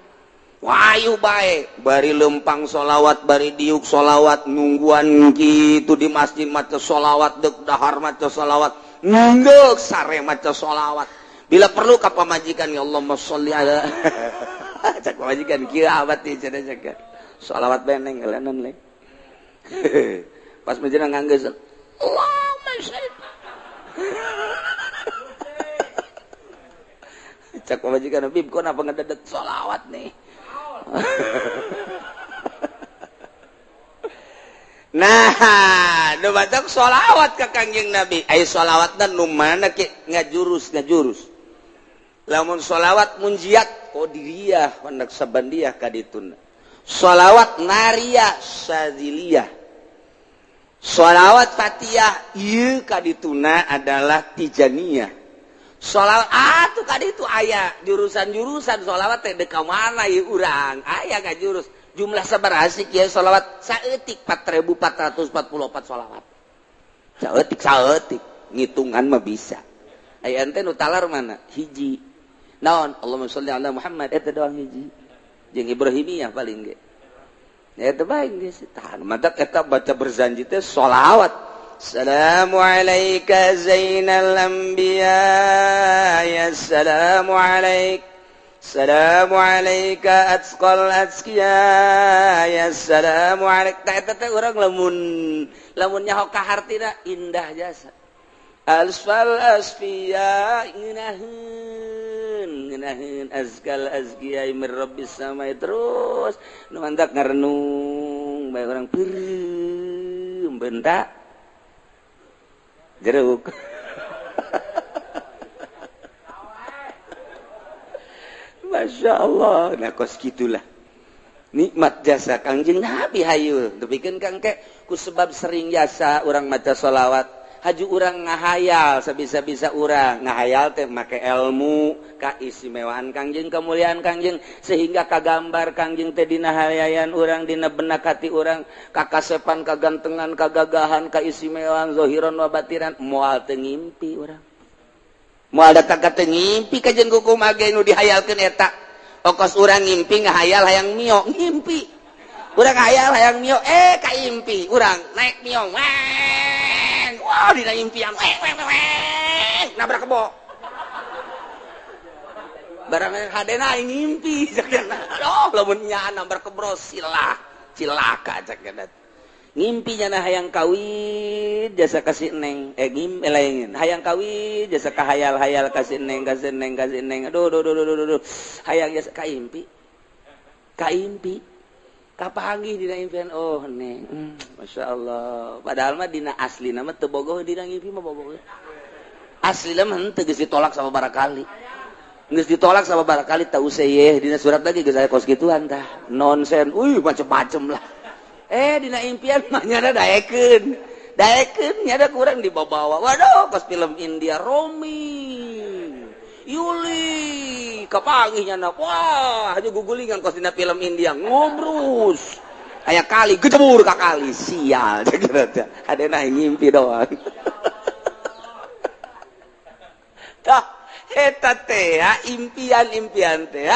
Wayu bae, bari lempang sholawat, bari diuk sholawat, nungguan gitu di masjid maca sholawat, deuk dahar maca sholawat, nunggeuk sare maca sholawat. Bila perlu ka pamajikan ya Allahumma sholli ala. Cak pamajikan kieu abad teh cenah cak. Sholawat beneng heulanan le. Pas menjelang nganggeus Allahumma sholli. Cak pamajikan Bib kok napa ngededet sholawat nih. Nah, nu batak sholawat ka Kangjeng Nabi. Ai sholawatna nu mana ke ngajurus ngajurus. Lamun sholawat munjiat qadiriyah wa naqsabandiyah kadituna. Sholawat nariyah syadziliyah. Sholawat fatiyah ieu kadituna adalah tijaniyah. Sholawat atuh kaditu aya jurusan-jurusan sholawat teh deuk ka mana ieu urang aya ngajurus jumlah sabaraha sih kieu sholawat saeutik 4444 sholawat saeutik saeutik ngitungan mah bisa aya ente nu talar mana hiji naon Allahumma sholli ala Muhammad eta doang hiji jeung Ibrahimiyah paling ge eta bae geus tah matak eta baca berzanji teh sholawat. Assalamu alayka zainal anbiya ya assalamu alaik assalamu alayka atqal atqiya ya assalamu alaik. Tah eta teh urang lamun lamun nyaho ka hartina indah jasa. Asfal asfiya ngeunaheun ngeunaheun azkal azkiya mir rabbis samai terus nu mantak ngarenung bae urang peureum bentak jeruk. Masya Allah. Nah kos gitulah nikmat jasa Kangjeng Nabi hayu depikeun kang ke ku sebab sering jasa urang maca sholawat haju urang ngahayal sabisa-bisa urang ngahayal teh make ilmu kaistimewaan Kangjeng kemuliaan Kangjeng sehingga kagambar Kangjeng teh dina hayayan urang dina benak hati urang kakasepan kagantengan kagagahan kaistimewaan zahiran wa batiran moal teu ngimpi urang moal datang ka teu ngimpi kajen kumaha ge nu dihayalkeun eta okos urang ngimpi ngahayal hayang mio ngimpi urang hayal hayang mio kaimpi urang naik mio weng wah dina impian weng weng weng nabrak kebo barang hadena aing ngimpi cakna aduh lamun nya nabrak kebo silah cilaka cakna ngimpi nya hayang kawin jasa kasih neng ngim lain hayang kawin jasa kahayal-hayal kasih neng kasih neng kasih neng aduh aduh aduh aduh aduh hayang jasa kaimpi kaimpi kapanggih dina impian oh neng Masya Allah padahal mah dina asli nama teu bogoh dina ngimpi mah bogoh asli mah henteu geus ditolak sama barakali geus ditolak sama barakali teu useuh dina surat lagi geus aya kos kituan tah nonsen uy macem-macem lah dina impian mah nyada daekeun daekeun nyada kurang dibawa-bawa waduh kos film India Romi Yuli kapanggih nyana wah hanya gugulingan kos dina film India ngomrus aya kali gejebur ka kali sial hadena ngimpi doang tah eta teh impian-impian teh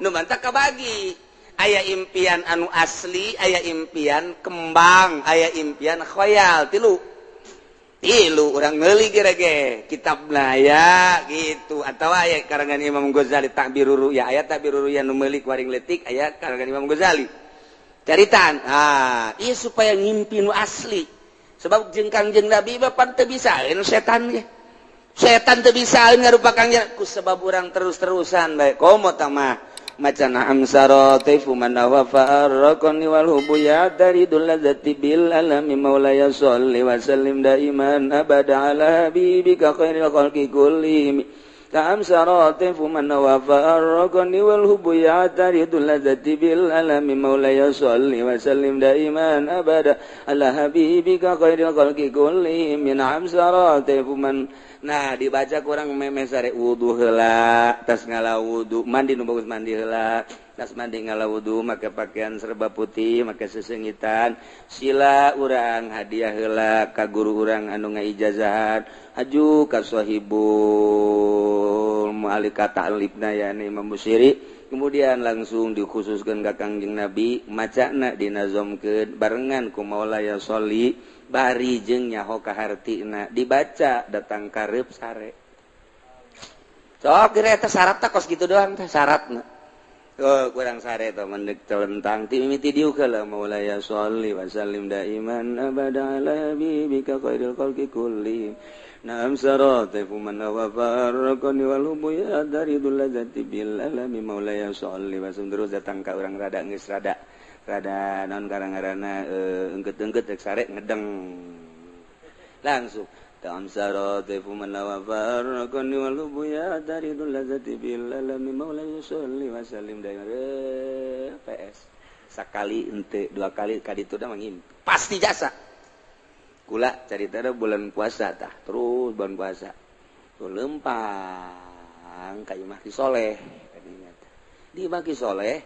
nu mantak kabagi aya impian anu asli aya impian kembang aya impian khayal tilu tilu urang meuli ge kitabna aya gitu atawa aya karangan Imam Ghazali Ta'birur Ru'ya aya Ta'birur Ru'ya nu meuli waring leutik aya karangan Imam Ghazali caritaan ah ieu supaya ngimpi nu asli sebab jeung Kangjeng Nabi mah pan teu bisaeun setan ge setan teu bisaeun ngarupa Kangjeng ku sebab urang terus-terusan bae komo tah mah maca na'am saratifu man wa farraqani wal hubu ya daridul ladzati bil alami maulaya sholli wa sallim daiman abada ala habibika khairil khalqi kullihim Ta'am saratifu man wafa ar-raqani wal hubu ya'taridul ladzati bil alami maulaya sholli wa sallim daiman abada ala habibika khairil khalqi kullihim min am saratifu man. Nah dibaca kurang memeh sare wudu heula, tas ngala wudu, mandi nu bagus mandi heula, tas mandi ngala wudu make pakaian serba putih, make sesengitan, sila urang hadiah heula ka guru urang anu ngaijazahan, haju ka sahibul mu'alika ta'libna yani Imam Busiri, kemudian langsung dikhususkeun ka Kangjeng Nabi, macana dinazomkeun barengan ku Maulaya sholli bari jeung nyaho ka hartina dibaca datang karep sare. Sok kira eta syaratna kos kitu doang teh syaratna. Oh, kurang sare teh mendek telentang ti mimiti diuk heula Maulaya sholli wa sallim daiman abada ala habibika khairil khalqi kullihim. Naam saratifu man wa farqani wal hubu ya daridul ladzati bil alami maulaya sholli wa sallim. Terus datang ka urang rada geus rada rada naon karang-karana engket-engket rek sare ngedeng langsung ta'am saratifu man wa farqani wal hubu ya daridul ladzati bil alami maulaya sholli wa sallim daiman. PS sakali ente dua kali kaditu da mangimpi pasti jasa. Kula carita bulan puasa tah terus bulan puasa tuh lempang ka imah Ki Soleh kadinya teh di imah Ki Soleh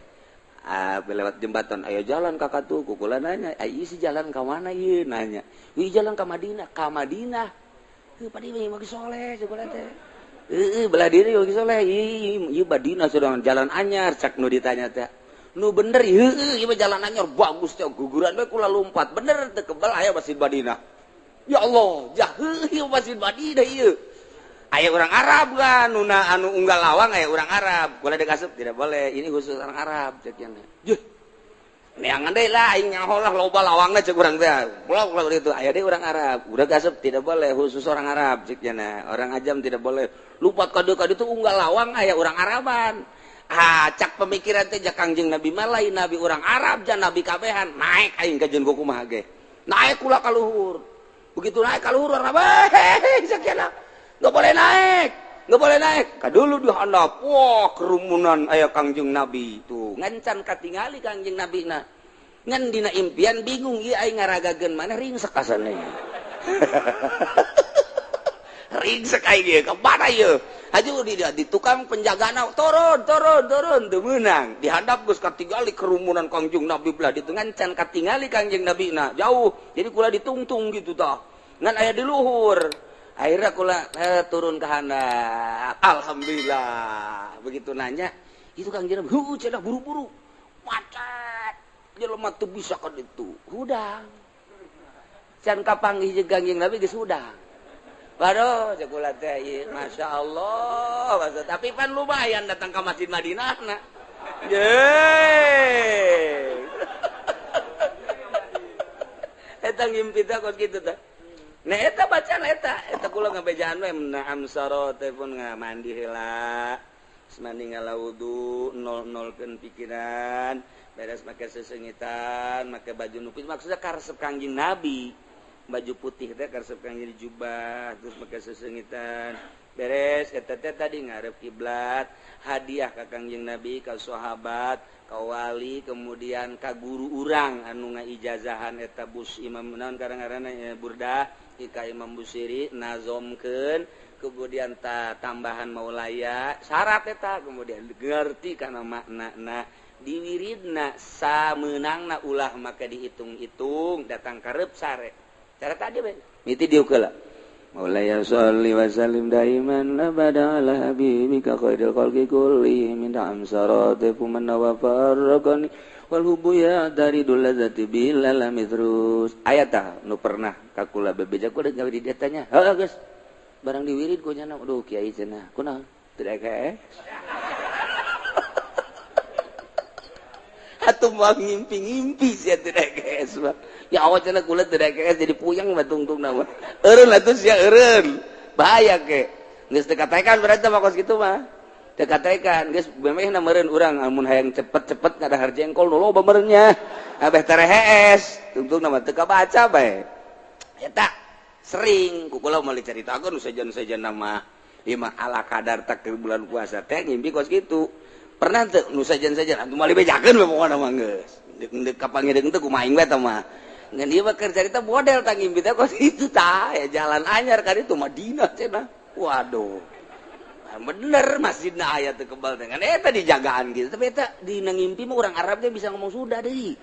lewat jembatan ayo jalan kakak tuh kukula nanya ayo si jalan ka mana ieu nanya ieu jalan ka Madinah ka Madinah heuh padi imah Ki Soleh kula teh heuh belah diri imah Ki Soleh ieu Madinah sedang jalan anyar cak nu ditanya teh nu bener heuh ieu jalan anyar bagus teh guguran we kula lompat bener teu kebal aya Masjid Madinah. Ya Allah, jah heuh Masjid Madinah ieu. Aya urang Arab kan nuna anu unggal lawang aya urang Arab. Kula dikasup tidak boleh, ini khusus orang Arab cek nya. Juh. Neangan deui lah aing nyaho lah loba lawangna cek urang teh. Kula kula itu aya deui urang Arab. Udah kasup tidak boleh khusus orang Arab cek nya. Orang ajam tidak boleh. Lupat ka dieu itu unggal lawang aya urang Araban. Ah, cak pemikiran teh ja Kangjeng Nabi mah lain nabi urang Arab ja nabi kabehan naik aing ka jeung kumaha ge. Naik kula ka luhur. Begitu naik ka luhur urang hehehe sakiana. Enggak boleh naik. Enggak boleh naik. Ka dulu di handap. Wah, kerumunan aya Kangjeng Nabi tuh. Ngan can katingali Kangjeng Nabi na. Ngan dina impian bingung ieu aing ngaragageun mana ringsek asana ieu. Ringsek aing ieu ka mana ieu? Haju di tukang penjagana turun turun turun teu meunang dihadap geus katingali kerumunan Kangjeng Nabi belah ditu ngan can katingali Kangjeng Nabi na jauh jadi kula ditungtung gitu tah ngan aya di luhur akhirnya kula turun ke handap alhamdulillah begitu nanya itu Kangjeng Nabi heuh cenah buru-buru macet jelema teu bisa ka ditu hudang can kapanggih jeung Kangjeng Nabi geus hudang. Waduh, cekula teh, Masya Allah. Tapi pan lumayan datang ke Masjid Madinah, nah. Yeay. Eta ngimpi teh kos kitu teh. Nah, eta bacaan eta, eta kula ngabejaan we naam saro teh pun ngamandi heula. Mandi ngala wudu, nol-nolkeun pikiran, beres make sesengitan, make baju nu putih, maksudnya karesep Kangjeng Nabi. Baju putih teh karesep Kangjeng jubah terus make sesengitan beres eta teh tadi ngarep kiblat hadiah ka Kangjeng Nabi ka sahabat ka wali kemudian ka guru urang anu ngaijazahan eta bus imam naon karang-karangna burdah ka Imam Busiri nazomkeun kemudian ta tambahan maulaya syarat eta kemudian ngerti kana maknana diwiridna sameunangna ulah maka dihitung-hitung datang karep sare cara tadi ben miti diuk heula Maulaya sholli wa sallim daiman abada ala habibika khairil khalqi kullihim min amsaratifu man wa farraqani wal hubu ya daridul ladzati bil alami terus aya tah nu pernah ka kula bebeja kula gawe di dieu tanya heuh geus barang diwirid ku nya aduh kiai cenah kunaon teu daek atuh moal ngimpi-ngimpi sia teu daek mah ya Allah cenah kula teu daek jadi puyeng mah tungtungna mah eureun atuh sia eureun bahaya ke geus teu kataekan berarti mah kos kitu mah teu kataekan geus memehna meureun urang amun hayang cepet-cepet ngadahar jengkol nu loba meureunnya abeh terehees tungtungna mah teu kabaca bae eta sering ku kula moal dicaritakeun sejen-sejen mah Ieu mah ala kadar tak ke bulan puasa teh ngimpi kos kitu. Pernah teu nu sajen-sajen antum mah dibejakeun we pokona mah geus. Deuk kapanggih deuk teu kumaha aing we tah mah. Ngan ieu mah keur carita model tah ngimpi teh kos kitu tah, ya jalan anyar ka ditu Madinah cenah. Waduh. Bener masjidna aya teu kebal teh. Ngan eta dijagaan gitu. Tapi eta dina ngimpi mah urang Arab teh bisa ngomong Sunda deui.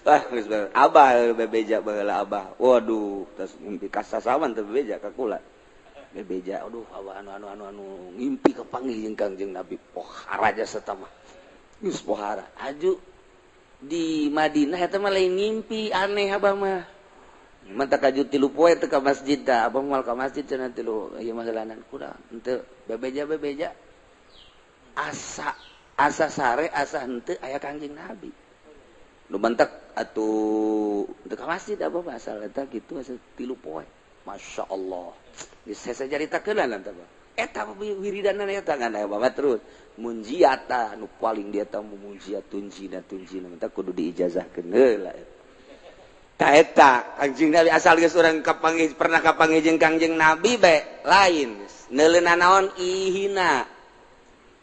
Wah, geus abah bebeja baheula abah. Waduh, tas ngimpi kasasawan teu bebeja ka kula. Bebeja, aduh abah anu ngimpi kapanggih jeung Kangjeng Nabi. Pohara jasa tah mah. Geus pohara. Aju di Madinah eta mah lain ngimpi aneh abah mah. Mata kaju tilu poe teu ka masjid tah, abah moal ka masjid cenah tilu ieu mah heulanan kurang. Henteu bebeja-bebeja asa asa sare asa henteu aya Kangjeng Nabi. Nu bentek atuh teu ka masjid abah mah asal eta kitu asa tilu poe. Masya Allah. Geus saya caritakeun lah tah. Eta wiridanan eta ngan aya bapak terus munjiat nu paling dia tah munjiat tunjina tunjina menta kudu diijazahkeun heula. Ta eta Kangjeng Nabi asal geus urang kapanggih pernah kapanggih jeung Kangjeng Nabi bae lain neuleuna naon ihina.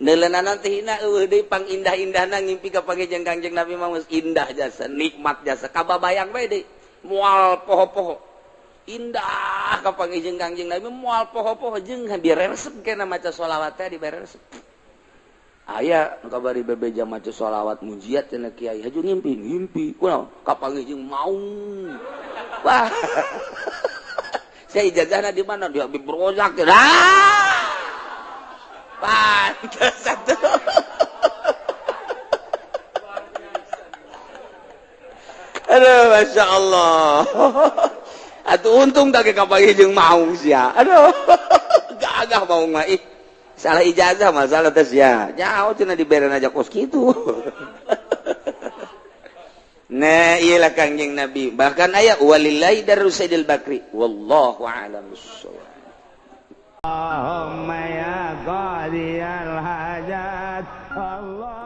Neuleuna naon teh hina eueuh deui pangindah-indahna ngimpi kapanggih jeung Kangjeng Nabi mah geus indah jasa nikmat jasa kababayang bae deui moal poho-poho. Indah kapanggih jeung Kangjeng Nabi moal poho-poho jeung diresep kena maca sholawat teh diberesep. Aya nu kabari bebeja maca sholawat munjiat cenah kiai haju ngimpi ngimpi kunaon kapanggih jeung maung. Wah. Saya ijazahna di mana di Habib Rozak. Ah! Pantes atuh. Aduh Masya Allah. Atuh untung tak kapanggih jeung maung sia. Aduh. Gagah maung mah ih. Salah ijazah masalah tes ya. Jauh cenah diberen aja kos kitu. Nah, iyalah Kangjeng Nabi. Bahkan aya walillahi darus Sayyidil Bakri. Wallahu a'lam bissawab. Allahumma ya qadiyal hajat. Allah.